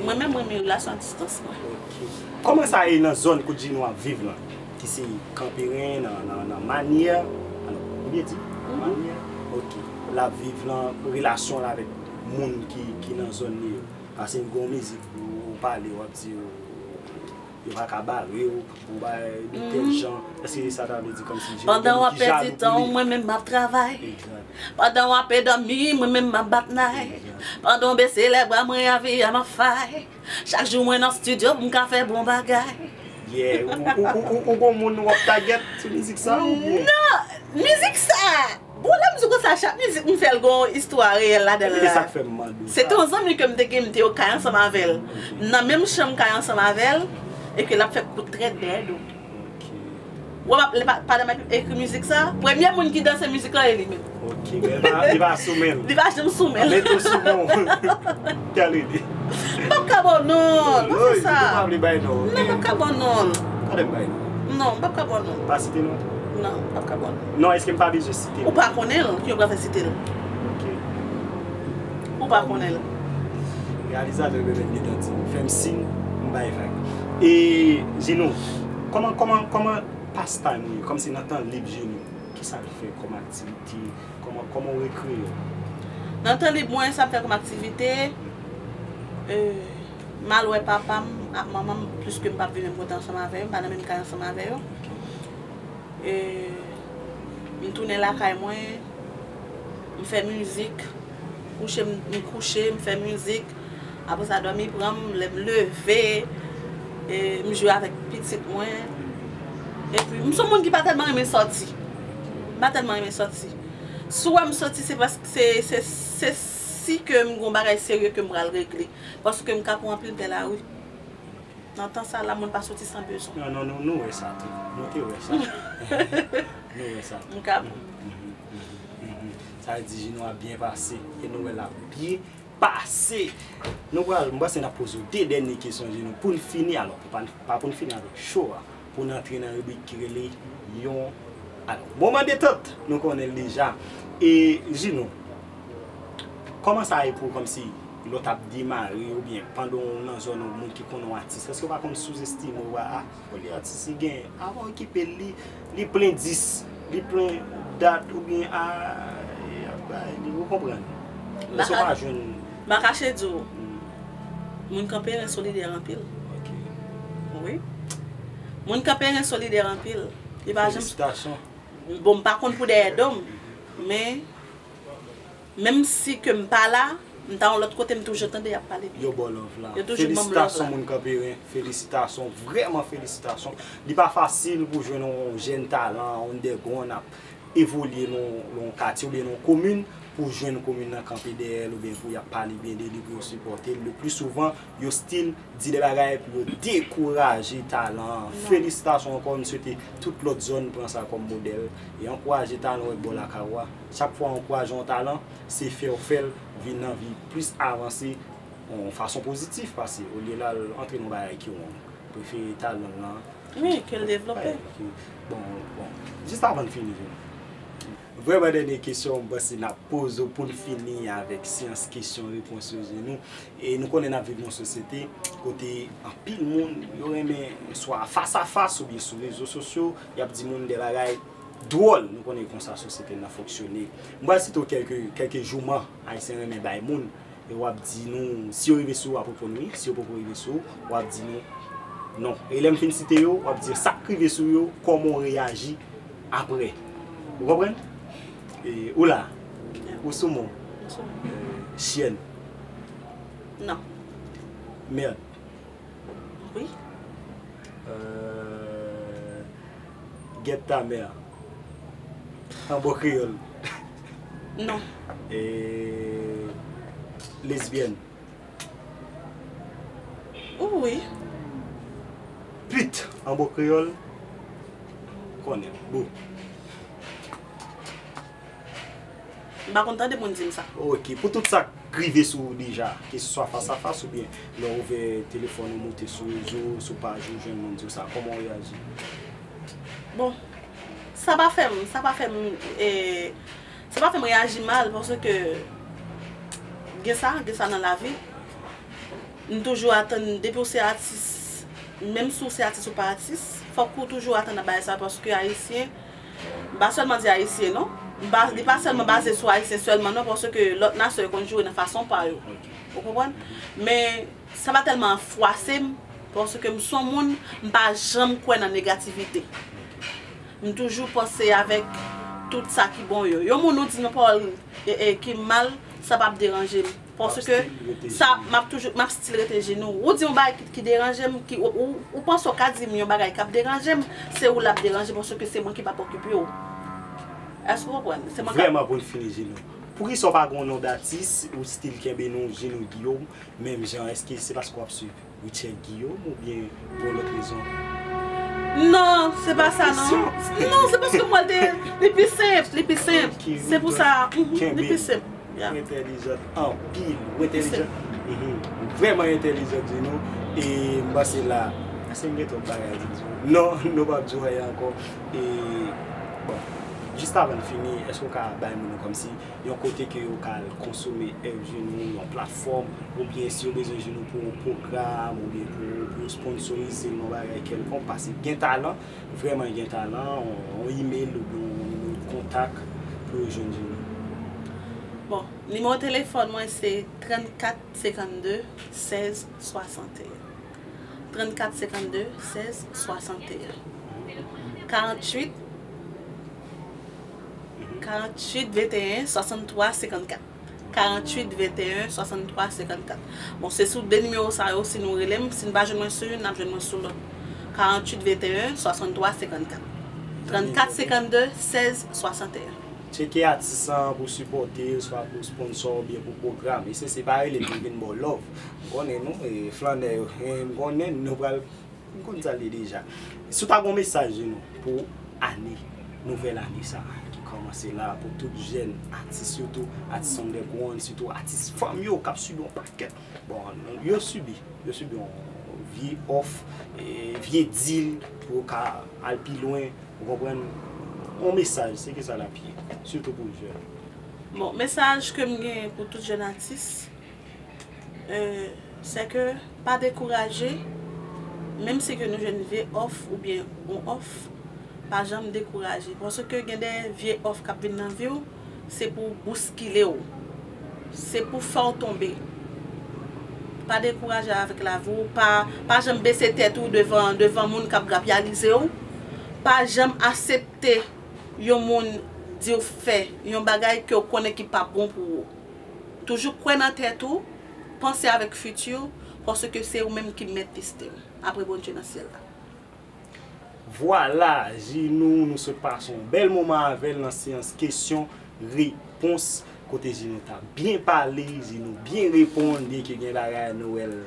Mwen menm, mwen renmen relasyon a distans mwen. Ok. Kòman sa ye nan zòn kote Gino ap viv lan? Ki se Kanperen, nan, nan, nan Manyè. Alò, ou byen di? Mhm. Manyè. Ok. L ap viv lan, relasyon l avèk moun ki, ki nan zòn li yo. Paske gen yon mizik ou, ou pale, w ap di yo, yo pa ka bare w, pou bay de tèl jan. Èske sa ta vle di kòmsi Gino menm ki jalou pou li? Pandan w ap pèdi tan w, mwen menm m ap travay. Egzat. Pandan w ape dòmi, mwen menm m ap bat nay. Egzat. Pandan w bese lè bra mwen, avi a m ap fay. Chak jou mwen nan estidyo pou m ka fè bon bagay. Yeah, ou, ou, ou, ou, ou gon moun w ap tagèt sou mizik sa oubyen? Non, mizik sa, bon, lè m di w konsa, chak mizik m fè l gon istwa reyèl ladan l la. Ebyen, se sa k fè m mande w sa. Se te yon zanmi ke m te gen, m te Okay ansanm avè l. Ok. Nan menm chanm kay ansanm avè l, e ke l ap fè kout trèt dèyè do m. Ok. Wè, m ap, lè pa, pandan m ap ekri mizik sa, premye moun ki danse mizik la, e li menm. Ok, men li pa, li pa sou men l. Li pa janm sou men l. Mete w sou men w. Gade li. M p ap ka ba w non l. Pa fè sa. Ou pa vle bay non. Non, m p ap ka ba w non l. Gade m bay non. Non, m p ap ka ba w non l. Pa site non. Non, m p ap ka ba w non l. Non, èske m pa bezwen site l? Ou pa konnen l, ki yo pral fè site l? Ok. Ou pa konnen l. Reyalizatè yo menm gentan di m, fè m siy, m bay vag. E, Gino, kòman, kòman, kòman pastime ou ye? Kòmsi nan tan lib Gino, kisa l fè kòm aktivite? Kòman, kòman w rekreye w? Nan tan lib mwen, sa m fè kòm aktivite, e, m al wè papa m ak manman m, pliske m p ap viv menm kote ansanm avè yo, m pa nan menm kay ansanm avè yo. E, m tounen lakay mwen, m fè mizik, kouche m, m kouche, m fè mizik. Apre sa, dòmi pran m, lè m leve, e, m jwe avèk pitit mwen. Epi, m se yon moun ki pa tèlman renmen sòti. M pa tèlman renmen sòti. Si w wè m sòti, se paske se, se, se si ke m gon bagay serye ke m pral regle. Paske m ka pran anpil pè lari. Nan tan sa la, moun pa soti san bezwen. Non, non, nou, nou wè sa tou. Nou te wè sa. Nou wè sa tou. M ka. Mhm, mhm, mhm, mhm. Sa vle di, Gino ap byen pase. E nou wè l ap byen pase. Nou pral, m panse n ap poze w de dènye kesyon, Gino, pou n fini. Alò, pa, pa pou n fini avèk show a, pou n antre nan ribrik ki rele yon, alò, moman detant, nou konnen l deja. E, Gino, kòman sa ye pou w, kòmsi lè w t ap demare oubyen pandan w nan zòn ou, moun ki konnen w atis, èske w pa konn souzestime w, a, a, fò li atis, li gen, avan w okipe l, li, li plen dis, li plen dat, oubyen, a, e, ap bay li, ou konprann? Èske w pa jwenn? M pa kache di w, hmm, moun Kanperen solidè anpil. Ok. Wi. Moun Kanperen solidè anpil. Li pa janm. Felisitasyon. Bon, m pa konn pou dèyè do m, men menm si ke m pa la, m ta yon lòt kote, m toujou tande y ap pale byen. Yo ba w love la. Yo toujou ban m love la. Felisitasyon, moun Kanperen. Felisitasyon, vrèman felisitasyon. Li pa fasil pou jwenn yon jèn talan, yon nèg ap evolye nan yon katye oubyen nan yon komin pou jwenn komin nan kanpe dèyè l oubyen pou y ap pale byen de li, pou yo sipòte l. Le pli souvan, yo still di de bagay pou yo dekouraje talan an. Non. Felisitasyon ankò, m swete tout lòt zòn pran sa kòm modèl e ankouraje talan w ap ba w lakay ou a. Chak fwa w ankouraje yon talan, se fè w fè l vin anvi plis avanse yon fason pozitif, pase olye l al antre nan bagay ki wrong. Prefere talan l lan. Wi, ke l devlope. Bon, bon. Jis avan n fini, Gino. Vrèman dènye kesyon, m panse n ap poze w pou n fini avèk seyans kesyon repons yo, Gino. E nou konnen n ap viv nan yon sosyete kote anpil moun, yo renmen swa fas a fas oubyen sou rezo sosyo, y ap di moun de bagay dwòl. Nou konnen konsa sosyete n nan fonksyone. M pral site w kèlke, kèlke jouman Ayisyen renmen bay moun. E w ap di nou, si yo rive sou ou, w ap reponn wi, si yo poko rive sou ou, w ap di nou non. E lè m fin site yo, w ap di sa k rive sou yo, kòman w reyaji apre. Ou konprann? E, ou la, ou sou mwen. Ou sou mwen. Chyèn. Non. Mèd. Wi. Euh, Gèt ta mè. An bon kreyòl. Non. E, lesbyèn. Wi. Pit, an bon kreyòl. Konnen. Bon. M pa konn tande moun di m sa. Ok, pou tout sa k rive sou ou deja, keseswa fas a fas oubyen lè w ouvè telefòn ou, moute sou rezo, sou paj ou, jwenn moun di w sa, kòman w reyaji? Bon, sa pa fè m, sa pa fè m, e, sa pa fè m reyaji mal, paske gen sa, gen sa nan lavi. M toujou atann, depi w se atis, menm si w se atis ou pa atis, fòk ou toujou atann nan bagay sa, paske Ayisyen, m pa sèlman di Ayisyen non, m pa, li pa sèlman baze sou Ayisyen sèlman non, paske lòt nasyon yo konn joure nan fason pa yo. Ou konprann? Men sa pa tèlman fwase m, paske m se yon moun, m pa janm kwè nan negativite. M toujou panse avèk tout sa ki bon yo. Yon moun ou di yon pawòl, e, e, ki mal, sa p ap deranje m. Paske sa, m ap toujou, m ap still rete jenou. Ou di yon bagay ki, ki deranje m, ki, ou, ou, ou panse w ka di m yon bagay k ap deranje m, se ou l ap deranje, paske se mwen ki p ap okipe w. Èske w konprann? Se mwen k ap. Vrèman, pou n fini, Gino. Poukisa w pa gen yon non d atis, ou still kenbe non Gino Guillaume, menm jan, èske se paske w ap swiv Richard Guillaume oubyen pou yon lòt rezon? Non, se pa sa non. Non, se paske mwen te, li pi senp, li pi senp. Se pou sa, mhm, li pi senp. Ou entèlijant anpil. Ou entèlijant. Mhm. Ou vrèman entèlijant, Djinou. E m panse la, èske m gen twòp bagay di Djinou? Non, nou p ap di anyen ankò. E, bon, jis avan n fini, èske w ka bay moun yo kòmsi yon kote ke yo ka al konsome èv Djinou, yon platfòm, oubyen si yo bezwen Djinou pou yon pwogram, oubyen pou, pou yo sponsorize yon bagay kèlkonk, paske gen talan, vrèman gen talan, yon, yon email oubyen yon nimewo kontak pou yo jwenn Djinou. Bon, nimewo telefòn mwen se trannkat senkannde sèz swasanteyen. Trannkat senkannde sèz swasanteyen. Karanntuit, karanntuit venteyen swasanntwa senkannkat. Karanntuit venteyen swasanntwa senkannkat. Bon, se sou de nimewo sa yo, si nou rele m, si n pa jwenn mwen sou youn, n ap jwenn mwen sou lòt. Karanntuit venteyen swasanntwa senkannkat. Trannkat senkannde sèz swasanteyen. Tcheke atis lan pou sipòte l, swa pou sponsò oubyen pou pwogram. E se, se pa rele m pou vin ba w love. M konnen nou, e, flannè yo, e, m konnen nou pral, m konn sa l ye deja. Si w ta gen yon mesaj, Djinou, pou ane, nouvèl ane sa a ki kòmanse la, pou tout jèn atis yo tou, atis underground, sitou atis fanm yo k ap sibi yon pakèt. Bon, yo sibi, yo sibi yon vye òf, e, vye dil pou yo ka al pi lwen, ou konprann? Yon mesaj, se ki sa l ap ye, sitou pou jèn. Bon, mesaj ke m gen pou tout jèn atis, e, se ke pa dekouraje, menm si ke nou jwenn vye òf oubyen yon òf, pa janm dekouraje. Paske gen de vye òf k ap vin nan vi w, se pou bouskile w. Se pou fè w tonbe. Pa dekouraje avèk lavi w, pa, pa janm bese tèt ou devan, devan moun k ap grapyalize w. Pa janm aksepte yon moun di w fè yon bagay ke w konnen ki pa bon pou ou. Toujou kwè nan tèt ou, panse avèk fiti w, paske se ou menm ki mèt desten w, apre Bondye nan syèl la. Vwala, Djinou, nou sot pase yon bèl moman avè l nan seyans kesyon repons, kote Djinou t ap byen pale, Djinou byen reponn, byenke gen bagay nou wè l,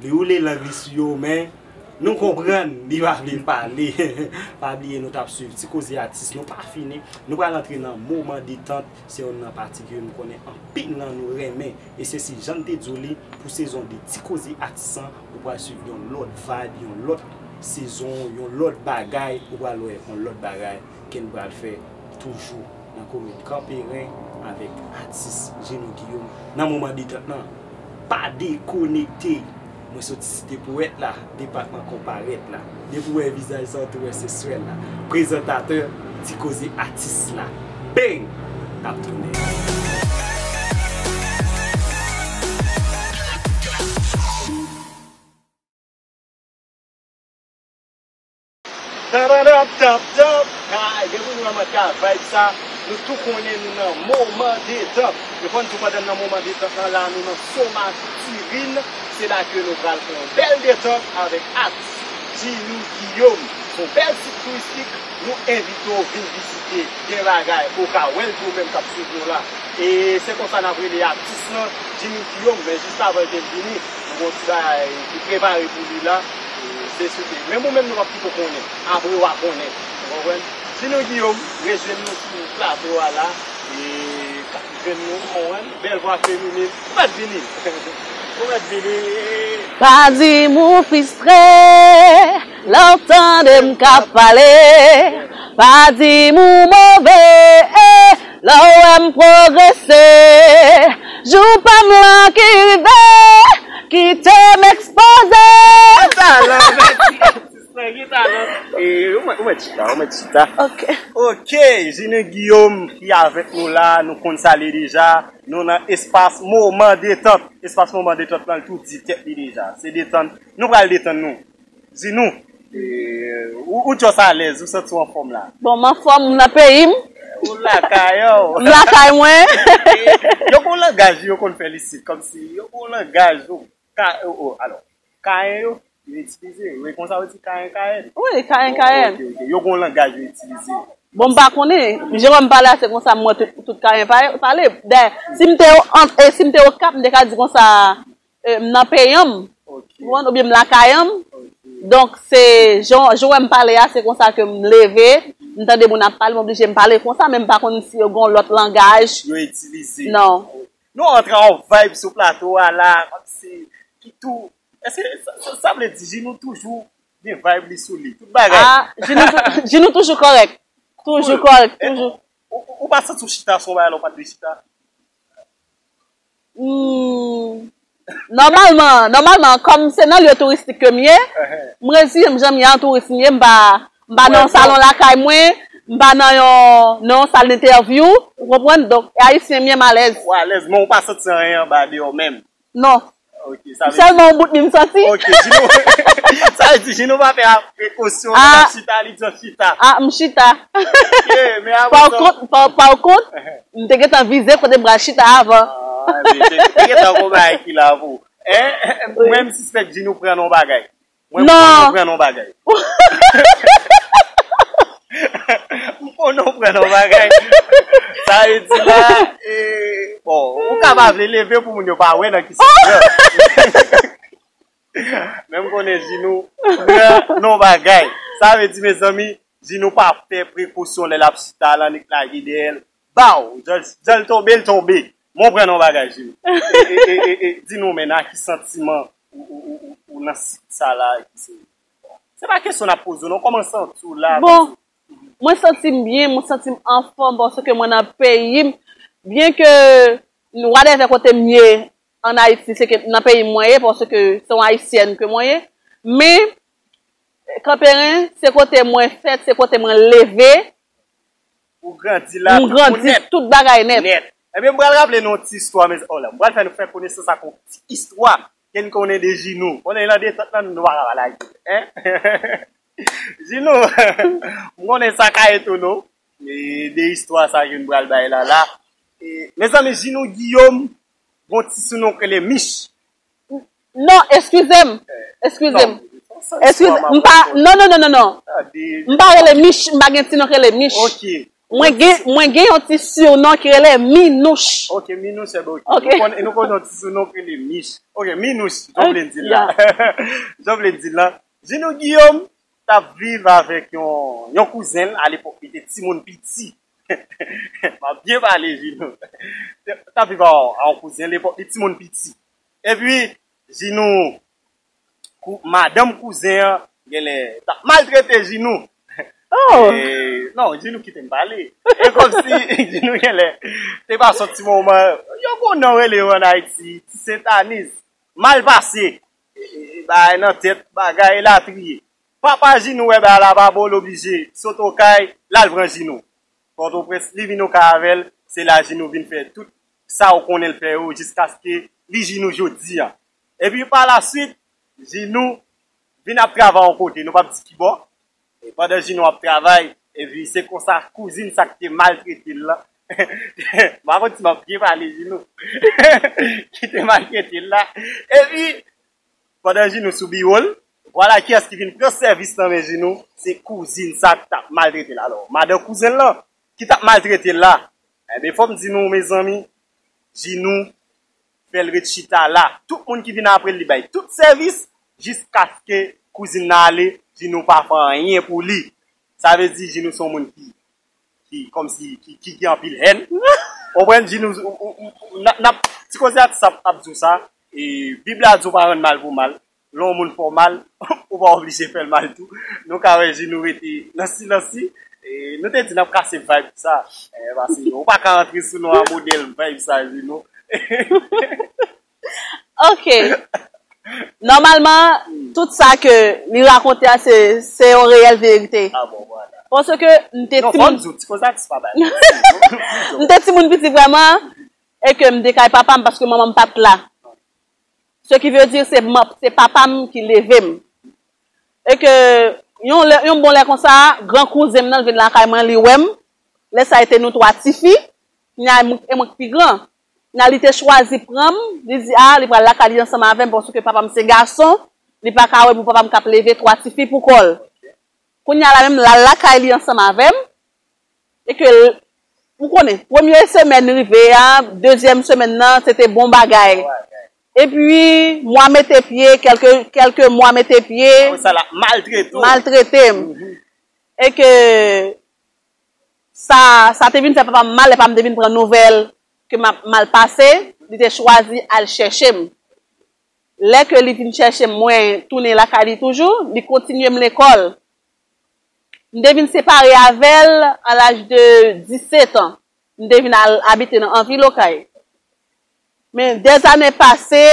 li woule lang li sou yo, men nou konprann li pa vle pale. Pa bliye, nou t ap swiv Ti Koze Atis, nou pa fini. Nou pral antre nan moman detant, se youn nan pati ke nou konnen anpil nan nou renmen. E se si jan n te di w li, pou sezon de Ti Koze Atis lan, ou pral swiv yon lòt vibe, yon lòt sezon, yon lòt bagay, ou pral wè yon lòt bagay ke n pral fè toujou nan komèt Kanperen avèk atis Djinou Guillaume nan moman detant lan. Pa dekonekte! Mwen soti site powèt la, depatman konparèt la. Depi w wè vizaj sa, w tou wè se swè la. Prezantatè Ti Koze Atis la. Bang! N ap tounen. Tadadap, tap, tap. Kay, depi nou nan manta vibe sa, nou tou konnen nou nan moman detant. E fò n di w pandan n nan moman detant lan la, nou nan Somaturin. Se la ke nou pral fè yon bèl detant avèk atis Djinou Guillaume. Se yon bèl sit touristik, nou envite w vin vizite. Gen bagay, ou ka wè l tou menm k ap swiv nou la. E se konsa n ap rele atis lan, Djinou Guillaume, men jis avan l te vini, nou gen yon ti bagay ki prepare pou li la. E se sou te. Menm ou menm nou p ap kite w konnen. Apre w a konnen. Ou konprann? Djinou Guillaume, rejwenn nou sou plato a la. E k ap jwenn nou, ou konprann? Bèl vwa feminen. Ou mèt vini. Ou mèt vini. Pa di m ou fristre, lè w tande m k ap pale. Pa di m ou move, lè w wè m pwogrese. Jou pa m lan ki rive, kite m ekspoze. Talan, mèsi. Atis lan, ki talan. E, ou mèt, ou mèt chita, ou mèt chita. Ok. Ok, Djinou Guillaume ki avèk nou la, nou konn sa l ye deja. Nou nan espas moman detant. Espas moman detant lan, l tou di tèt li deja. Se detann. Nou pral detann nou. Djinou, e, ou, ou just alèz, ou santi w anfòm la? Bon, m anfòm, m nan peyi m. Ou lakay ou. M lakay mwen. E, yo gon langaj yo konn fè l isit, kòmsi yo gon langaj yo ka, o, o, alò, kayen yo, yo itilize. Wi, konsa yo di kayen, kayen. Wi, kayen, kayen. Ok, ok. Yo gon langaj yo itilize. Bon, m pa konnen. Jan m pale a, se konsa m wè tout, tout kayen pa-, pale. Dayè, si m te o-, an, e, si m te Okap, m te ka di konsa, e, m nan peyi an m. Ok. Ou konprann? Oubyen m lakay an m. Ok. Donk, se jan, jan w wè m pale a, se konsa ke m leve, m tande moun ap pale, m oblije m pale konsa, men m pa konn si yo gen yon lòt langaj. Yo itilize. Non. Nou antre an vibe sou plato a la, kòmsi ki tou. Èske sa, sa, sa vle di Ginou toujou gen vibe li sou li? Tout bagay. Ah, Ginou, Ginou toujou kòrèk. Toujou kòrèk, toujou. Ou, ou, ou pa santi w chita sou yon bagay la, ou pa t dwe chita? Hmm. Nòmalman, nòmalman, kòm se nan lye touristik ke m ye, m reziye m jan m ye an touris m ye, m pa, m pa nan yon salon lakay mwen, m pa nan yon, nan yon sal entèvyou, ou konprann? Donk, e ayisyen m ye, m alèz. Ou alèz, men ou pa santi anyen anba deyò menm. Non. Ok, sa vle Sèlman yon bout mi m santi. Ok, Ginou. Sa vle di Ginou pa fè prekosyon, lè l ap chita, li di chita. Ah, m chita. Ok, men apre Pa sa. kont, pa, pa kont, m te gentan vize kote m pral chita avan. Ah, men te, te gentan gon bagay ki la pou. Hein? Mwen, m sispèk Ginou pran yon bagay. Mwen, Non. Mwen pran yon bagay. M konnen w pran yon bagay. Sa vle di la, e, bon, ou ka pa vle leve pou moun yo pa wè nan ki sens. Men m konnen Ginou pran yon bagay. Sa vle di, mezanmi, Ginou pa fè prekosyon lè l ap chita, l annik lage dèyè l. Baw! Jan l tonbe, l tonbe. Men w pran yon bagay, Ginou. E, e, e, e, e, di nou, men, nan ki santiman ou, ou, ou, ou, ou nan sit sa la, ki se. Se pa kesyon n ap poze w, non. Kòman w santi w la? Bon, mwen santi m byen, mwen santi m anfòm paske mwen nan peyi m. Byen ke wadèvè kote m ye ann Ayiti, se ke nan peyi m mwen ye, paske se yon ayisyèn ke mwen ye. Men, Kanperen, se kote mwen fèt, se kote mwen leve. Ou grandi la, M grandi, tout bagay nèt. Nèt. Ebyen, m pral raple nou yon ti istwa, mezanmi. Oh la, m pral fè nou fè konesans ak yon ti istwa ke n konnen de Ginou. Konnen nan detant nan nou pa ka pale ak li. Hein? Ginou, m konnen sa ka etone w. E de istwa sa ke n pral bay la la. E, mezanmi, Ginou Guillaume, gon ti sinon k rele Mich. Non, eskize m. Eskize m. Eskize m. M pa, non, non, non, non, non. M pa rele Mich, m pa gen ti non k rele Mich. Ok. Mwen gen, mwen gen yon ti sinon ki rele Minouch. Ok, Minouch, e bon, ok. Nou konnen, nou konnen yon ti sinon k rele Mich. Ok, Minouch, jan w vle di la. Jan w vle di la. Ginou Guillaume t ap viv avèk yon, yon kouzen l, alepòk li te timoun piti. M ap byen pale, Ginou. T ap viv a, a yon kouzen l, lepòk li timoun piti. Epi, Ginou, kou, madanm kouzen an, genlè, t ap maltrete Ginou. Oh! E, non, Ginou kite m pale. E kòmsi, Ginou genlè, te pase yon ti moman, yo gon non rele yo ann Ayiti, ti setanis, mal pase. E, e, bagay nan tèt, bagay elatriye. Papa Ginou wè bagay la pa bon, l oblije sot Okay, l al pran Ginou. Pòtoprens, li vin Okay avè l, se la Ginou vin fè tout sa ou konnen l fè yo, jiskaske li Ginou jodi a. Epi pa la swit, Ginou vin ap travay yon kote, nou p ap di ki bò. E pandan Ginou ap travay, epi se konsa kouzin sa ki te maltrete l la. M pa konn si m ap byen pale Ginou. Ki te maltrete l la. Epi, pandan Ginou sou biwo l, vwala kiyès ki vin pran sèvis nan men Ginou, se kouzin sa ki t ap maltrete l. Alò, madan kouzen l lan, ki t ap maltrete l la. Enben, fò m di nou, mezanmi, Ginou fè l ret chita la. Tout moun ki vin apre l, li bay tout sèvis, jiskaske kouzin nan ale, Ginou pa fè anyen pou li. Sa vle di, Ginou se yon moun ki, ki, kòmsi, ki, ki gen anpil hèn. Konprann, Ginou, ou, ou, ou, n ap, n ap, ti koze atis ap, ap di w sa, e Bib la di w pa rann mal pou mal. Lè yon moun fè w mal, ou pa oblije fè l mal tou. Nou ka wè Ginou rete nan silans li. E nou te di n ap kase vibe sa. E, paske ou pa ka antre sou nou a modèl vibe sa, Ginou. Ok. Nòmalman, tout sa ke li rakonte a, se, se yon reyèl verite. Ah bon, vwala. Paske m te Non, fò m timoun, di w, ti koze atis pa bay. m te timoun piti vrèman, e ke m te kay papa m paske manman m pa t la. Ce qui veut dire, se man-, se papa m ki leve m. E ke yon lè, yon bon lè konsa, gran kouzen m nan vin lakay mwen, li wè m. Lè sa a, e te nou twa tifi, kounye a, e mwen, e mwen k pi gran. Kounye a, li te chwazi pran m, li di, a, li pral lakay li ansanm avè m, paske papa m se gason, li pa ka wè pou papa m k ap leve twa tifi pou kò l. Kounye a la menm, l al lakay li ansanm avè m, e ke l, ou konnen, premye semèn rive a, dezyèm semèn nan, se te bon bagay. Epi, mwa mete pye, kèlke, kèlke mwa mete pye, Sa la maltrete w. Maltrete m. E ke sa, sa te vin fè papa m mal, lè papa m te vin pran nouvèl ke m ap mal pase, li te chwazi al chèche m. Lè ke li vin chèche m, mwen tounen lakay li toujou, li kontinye m lekòl. M te vin separe avè l a laj de disèt an. M te vin al abite nan anvil Okay. Men dèzane pase,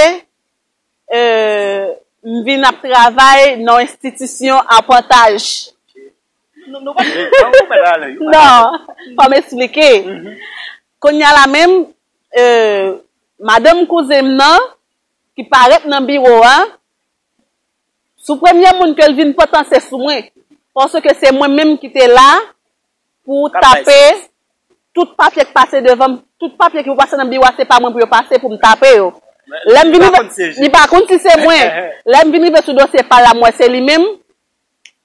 euh, m vin ap travay nan yon enstitisyon aprantaj. Nou, nou pa nou pa ale. Non, fò m esplike. Kounye a la menm, euh, madanm kouzen m nan, ki parèt nan biwo a, sou premye moun ke l vin pòtan se sou mwen. Paske se mwen menm ki te la pou tape tout papye k pase devan m, tout papye ki pou pase nan biwo a, se pa mwen pou yo pase pou m tape yo. Lè m vin rive, li pa konn si se mwen. Lè m vin rive sou dosye pa l la, m wè se li menm.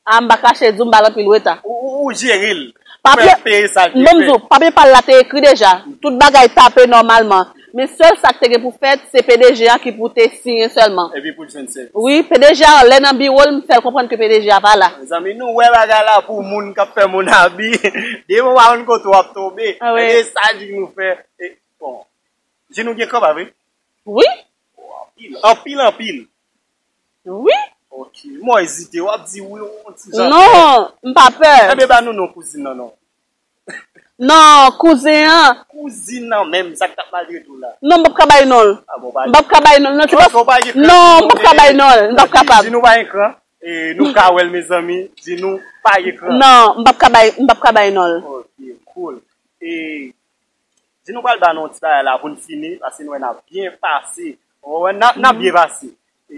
A, m pa kache di w, m pa l anpil reta. Ou, ou, ou jere l. Ou fè l peye sa l te Bon, m di fè. W, papye pa l la te ekri deja. Tout bagay tape nòmalman. Men sèl sa k te gen pou fèt, se P D G a ki pou te siyen sèlman. Epi pou l jwenn sèvis. Wi, P D G a, lè nan biwo l, m fè l konprann ke P D G a pa la. Mezanmi, nou wè bagay la pou moun k ap fè moun abi. Depi w pa konn kote w ap tonbe. Ah, wi. E sa di nou fè. E, bon. Di nou gen kòb avè? Wi. Anpil, anpil, anpil. Wi. Ok. Mwen ezite, w ap di wi, yon ti jan. Non, m pa pè. Enben, ba nou non kouzin nan, non. Non, kouzen an. Kouzin nan menm, sa k t ap maltrete w la. Non, m p ap ka bay non l. Ah, bon, pa M p ap ka bay non l. Non, se Non, pas- non, pa gen kran. Non, m p ap ka bay non l. M p ap Di- kapab. Di nou pa gen kran. E, nou ka wè l, mezanmi. Di nou pa gen kran. Non, m p ap ka bay, m p ap ka bay non l. Ok, cool. E, di nou pral ba nou yon ti bagay la pou n fini, paske nou wè n ap byen pase. Ou wè, n ap, n ap byen pase. E,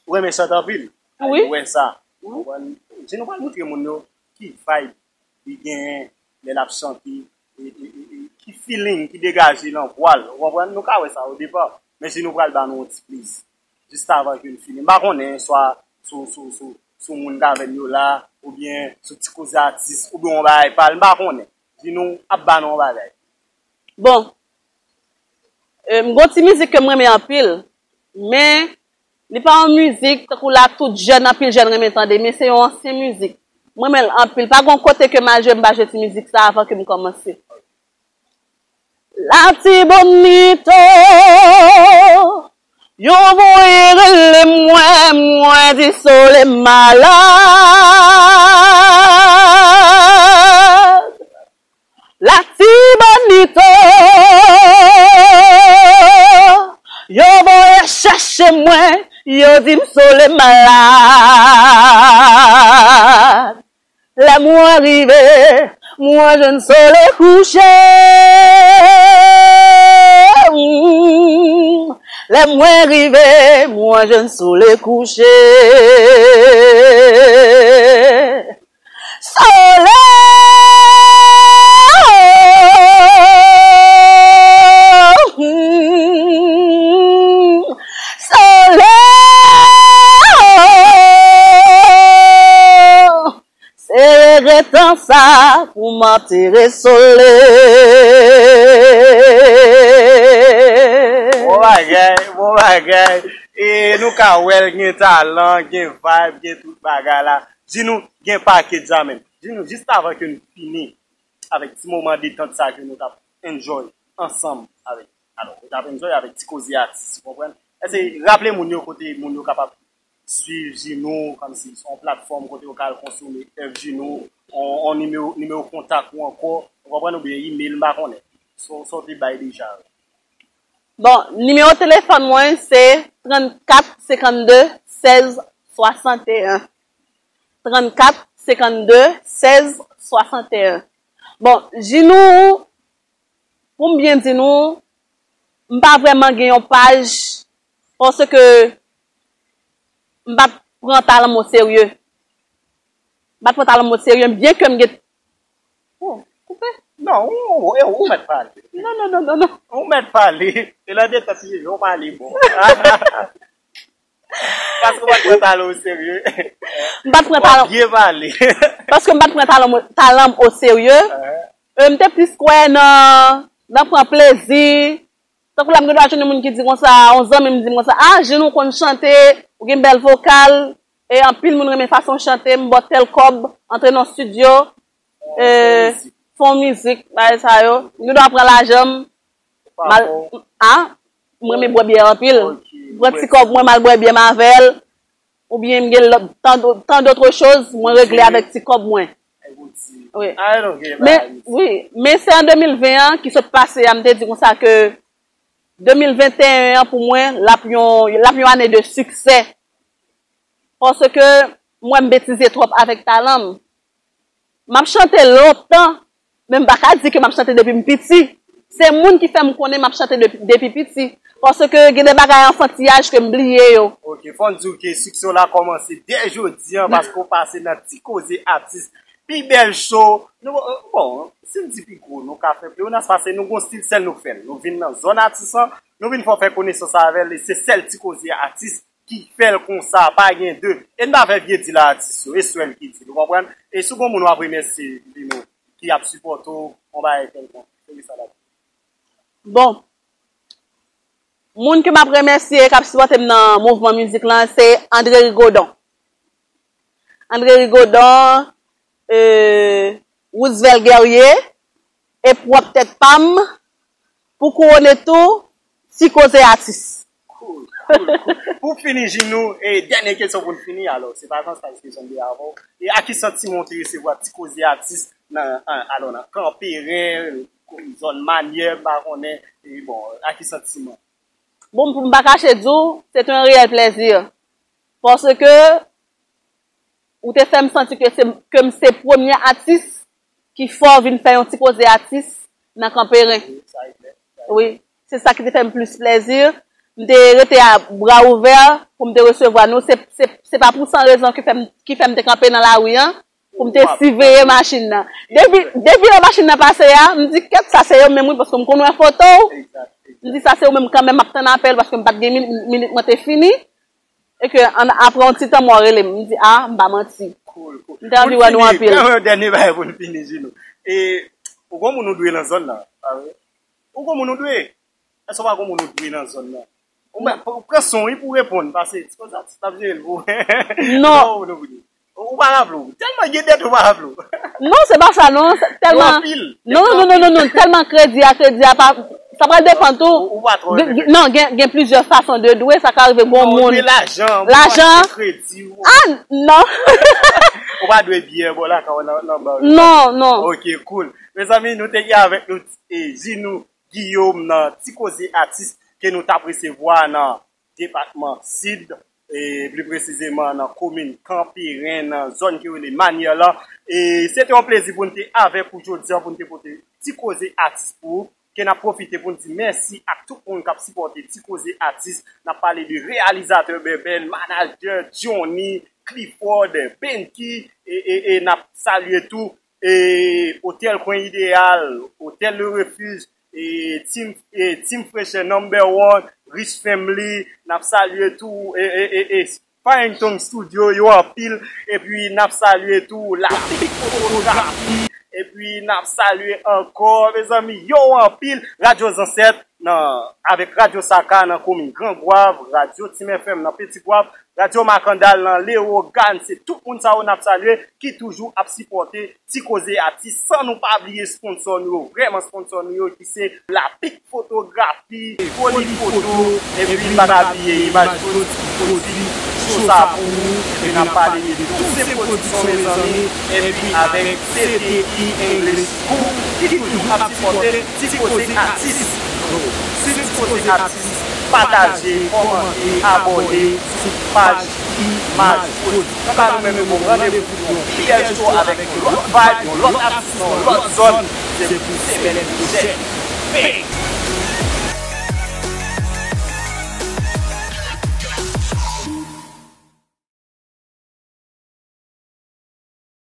ou renmen chante anpil. Wi. Ou wè sa. Ou konprann? Di nou pral montre moun yo ki vibe li genyen lè l ap chante, e, e, e, e, ki feeling ki degaje nan vwa l. Ou konprann? Nou ka wè sa o depa. Men si nou pral ba nou yon ti pliz. Jis avan ke n fini. M pa konnen swa sou, sou, sou, sou moun k avè n yo la, oubyen sou ti koze atis, oubyen yon bagay pa l, m pa konnen. Di nou ap ba nou yon bagay. Bon. E, m gon ti mizik ke m renmen anpil. Men, li pa yon mizik, tankou la, tout jèn, anpil jèn renmen tande, men se yon ansyen mizik. Mwen renmen l anpil. Pa gon kote ke m al jwe, m pa jwe ti mizik sa avan ke m kòmanse. Latibonito, yo voye rele mwen, mwen di sole malad. Latibonito, yo voye chèche mwen, yo di m sole malad. Lè mwen rive, mwen jwenn sole kouche. Mm. Lè mwen rive, mwen jwenn sole kouche. Sole, oh, mm, sole, oh. Se regretan sa pou m antere sole. Bon bagay, bon bagay. E nou ka wè l gen talan, gen vibe, gen tout bagay la. Di nou, gen pakèt sa menm. Di nou, jis avan ke n fini avèk ti moman detant sa ke nou t ap enjoy ansanm avèk. Alò, nou t ap enjoy avèk ti koze atis, ou konprann? Èske raple moun yo kote moun yo kapab swiv Jinou, kòmsi se yon platfòm kote yo ka al konsome èv Jinou, on, on nimewo, nimewo kontak ou ankò, ou konprann, oubyen email, m pa konnen. Sa w te bay deja. Bon, nimewo telefòn mwen se trannkat senkannde sèz swasanteyen. Trannkat senkannde sèz swasanteyen. Bon, Jinou, pou m byen di nou, m pa vrèman gen yon paj, paske m pa t pran talan m o serye. M pa t pran talan m o serye, byen ke m gen. Oh, koupe. Non, ou, ou, ou, ou mèt pale. Non, non, non, non, non. Ou mèt pale. E lè detant li, ou pale bon. Paske w pa t pran talan w o serye. M pa t pran W ap talan, byen pale. paske m pa t pran talan, talan m o serye. E, m te plis kwè nan, nan pran plezi, Tankou la, m gen dwa jwenn yon moun ki di konsa, yon zanmi m di m konsa, ah, Gina, ou konn chante, ou gen bèl vokal, e anpil moun renmen fason w chante, m ba w tèl kòb, antre nan estidyo, e, fè yon mizik, bagay sa yo. M gen dwa pran lajan m, m al, ah, m renmen bwè byè anpil. M pran ti kòb mwen, m al bwè byè m avè l. Oubyen m gen lòt, tant, tant d'autres choses, mwen regle avèk ti kòb mwen. Wi. Men, wi, men se an de mil ven an ki sot pase a, m te di konsa ke de mil venteyen an pou mwen, l ap yon, l ap yon ane de siksè. Paske mwen m betize twòp avèk talan m. M ap chante lontan, men m pa ka di ke m ap chante depi m piti. Se moun ki fè m konnen m ap chante depi, depi piti. Paske gen de bagay anfantiyaj ke m bliye yo. Ok, fò n di w ke siksè w la kòmanse dè jodi an, paske w pase nan Ti Koze Atis, pi bèl show. Nou, bon, si n di pi gwo, nou ka fè pli, nou, paske nou gon stil sèl nou k fè l. Nou vin nan zòn atis lan, nou vin fè w fè konesans avè l, e se sèl Ti Koze Atis ki fè l konsa, pa gen de. E n pa fè vye di la atis yo, e sèl ki di l, ou konprann? E si w gon moun w ap remèsye, di nou, ki ap sipòte w, yon bagay kèlkonk, se ki sa l ap di. Bon, moun ke m ap remèsye, k ap sipòte m nan mouvman mizik lan, se André Rigaudon. André Rigaudon, e, Roosevelt Guerrier, e pwòp tèt pa m, pou kouwone tou, Ti Koze Atis. Cool, cool, cool. Pou fini, Ginou, e dènye kesyon pou n fini, alò, se pa konsa, se kesyon de avè w. E a ki santiman w te resevwa Ti Koze Atis nan, an, alò, nan Kanperen, zòn Manyè, m pa konnen, e bon, a ki santiman? Bon, pou m pa kache di w, se te yon reyèl plèzi. Paske ou te fè m santi ke se, ke m se premye atis ki fè w vin fè yon Ti Koze Atis nan Kanperen. Wi, se sa ki te fè m plis plèzi. M te rete a bra ouvè pou m te resevwa nou. Se, se, se pa pou san rezon ki fè m, ki fè m te kanpe nan lari an, pou m te siveye machin nan. Depi, depi lè machin nan pase a, m di, kèt, sa se yo menm wi, paske m konn wè foto w. M di, sa se yo menm kanmenm, m ap tann apèl, paske m pa t gen minit, minit mwen te fini. E ke an, apre yon ti tan, mwen rele m. M di, a, m pa manti. Cool, cool. M te anvi wè nou anpil. Pou n fini, yon dènye bagay pou n fini, Ginou. E, ou gon moun ou dwe nan zòn nan, pa vre? Ou gon moun ou dwe? Èske w pa gon moun ou dwe nan zòn nan? Ou mèt, ou pran son, wi, pou w reponn, paske Ti Koze Atis t ap jere l pou ou. Non. Ou pa raple w. Tèlman gen dèt ou pa raple w. Non, se pa sa, non. Tèlman. Non, non, non, non, non, tèlman kredi a, kredi a pa, sa pral depann tou. Ou pa twò renmen. Non, gen, gen plizyè fason de dwe, sa ka rive gon moun. Lajan, lajan. Kredi. Ah, non. Ou pa dwe byè, bon, la, kan nan, nan ba. Non, non. Ok, cool. Mezanmi, nou te gen avèk nou, e, Ginou Guillaume nan Ti Koze Atis ke nou t ap resevwa nan depatman Sid, e pli presizeman nan komin Kanperen, nan zòn ki rele Manyè lan. E se te yon plezi pou n te avèk ou jodi a, pou n te pote Ti Koze Atis pou ou. Ke n ap pwofite pou n di mèsi ak tout moun k ap sipòte Ti Koze Atis. N ap pale de reyalizatè Bèbèn, manajè Johnny, Clifford, Benky, e, e, e n ap salye tou e, Otèl Kwen Ideyal, Otèl Le Refuge, e, Team, e, Team Fresher Number One, Rich Family, n ap salye tou, e, e, e, e, Fine Tone Studio, yo anpil, epi n ap salye tou Lapik Fotografi, epi n ap salye ankò, mezanmi, yo anpil, Radyo Zansèt, nan, avèk Radyo Saka nan komin Gran Gwav, Radyo Team F M nan Peti Gwav, Radyo Makandal nan Lewogàn, se tout moun sa yo n ap salye ki toujou ap sipòte Ti Koze Atis, san nou pa bliye sponsò nou yo, vrèman sponsò nou yo ki se Lapik Fotografi, Foli Foto, epi pa ta bliye Imaj Production ki pwodui show sa pou ou, epi n ap pale de Toussaint Production, mezanmi, epi avèk C T I English School ki toujou ap sipòte Ti Koze Atis. Si Ti Koze Atis, pataje, kòmante, abòne sou paj Imaj Prod. Kanta nou menm, nou ba w randevou pou yon pi bèl show avèk yon lòt vibe, yon lòt atis nan yon lòt zòn. Se pou semèn pwochèn. Peace!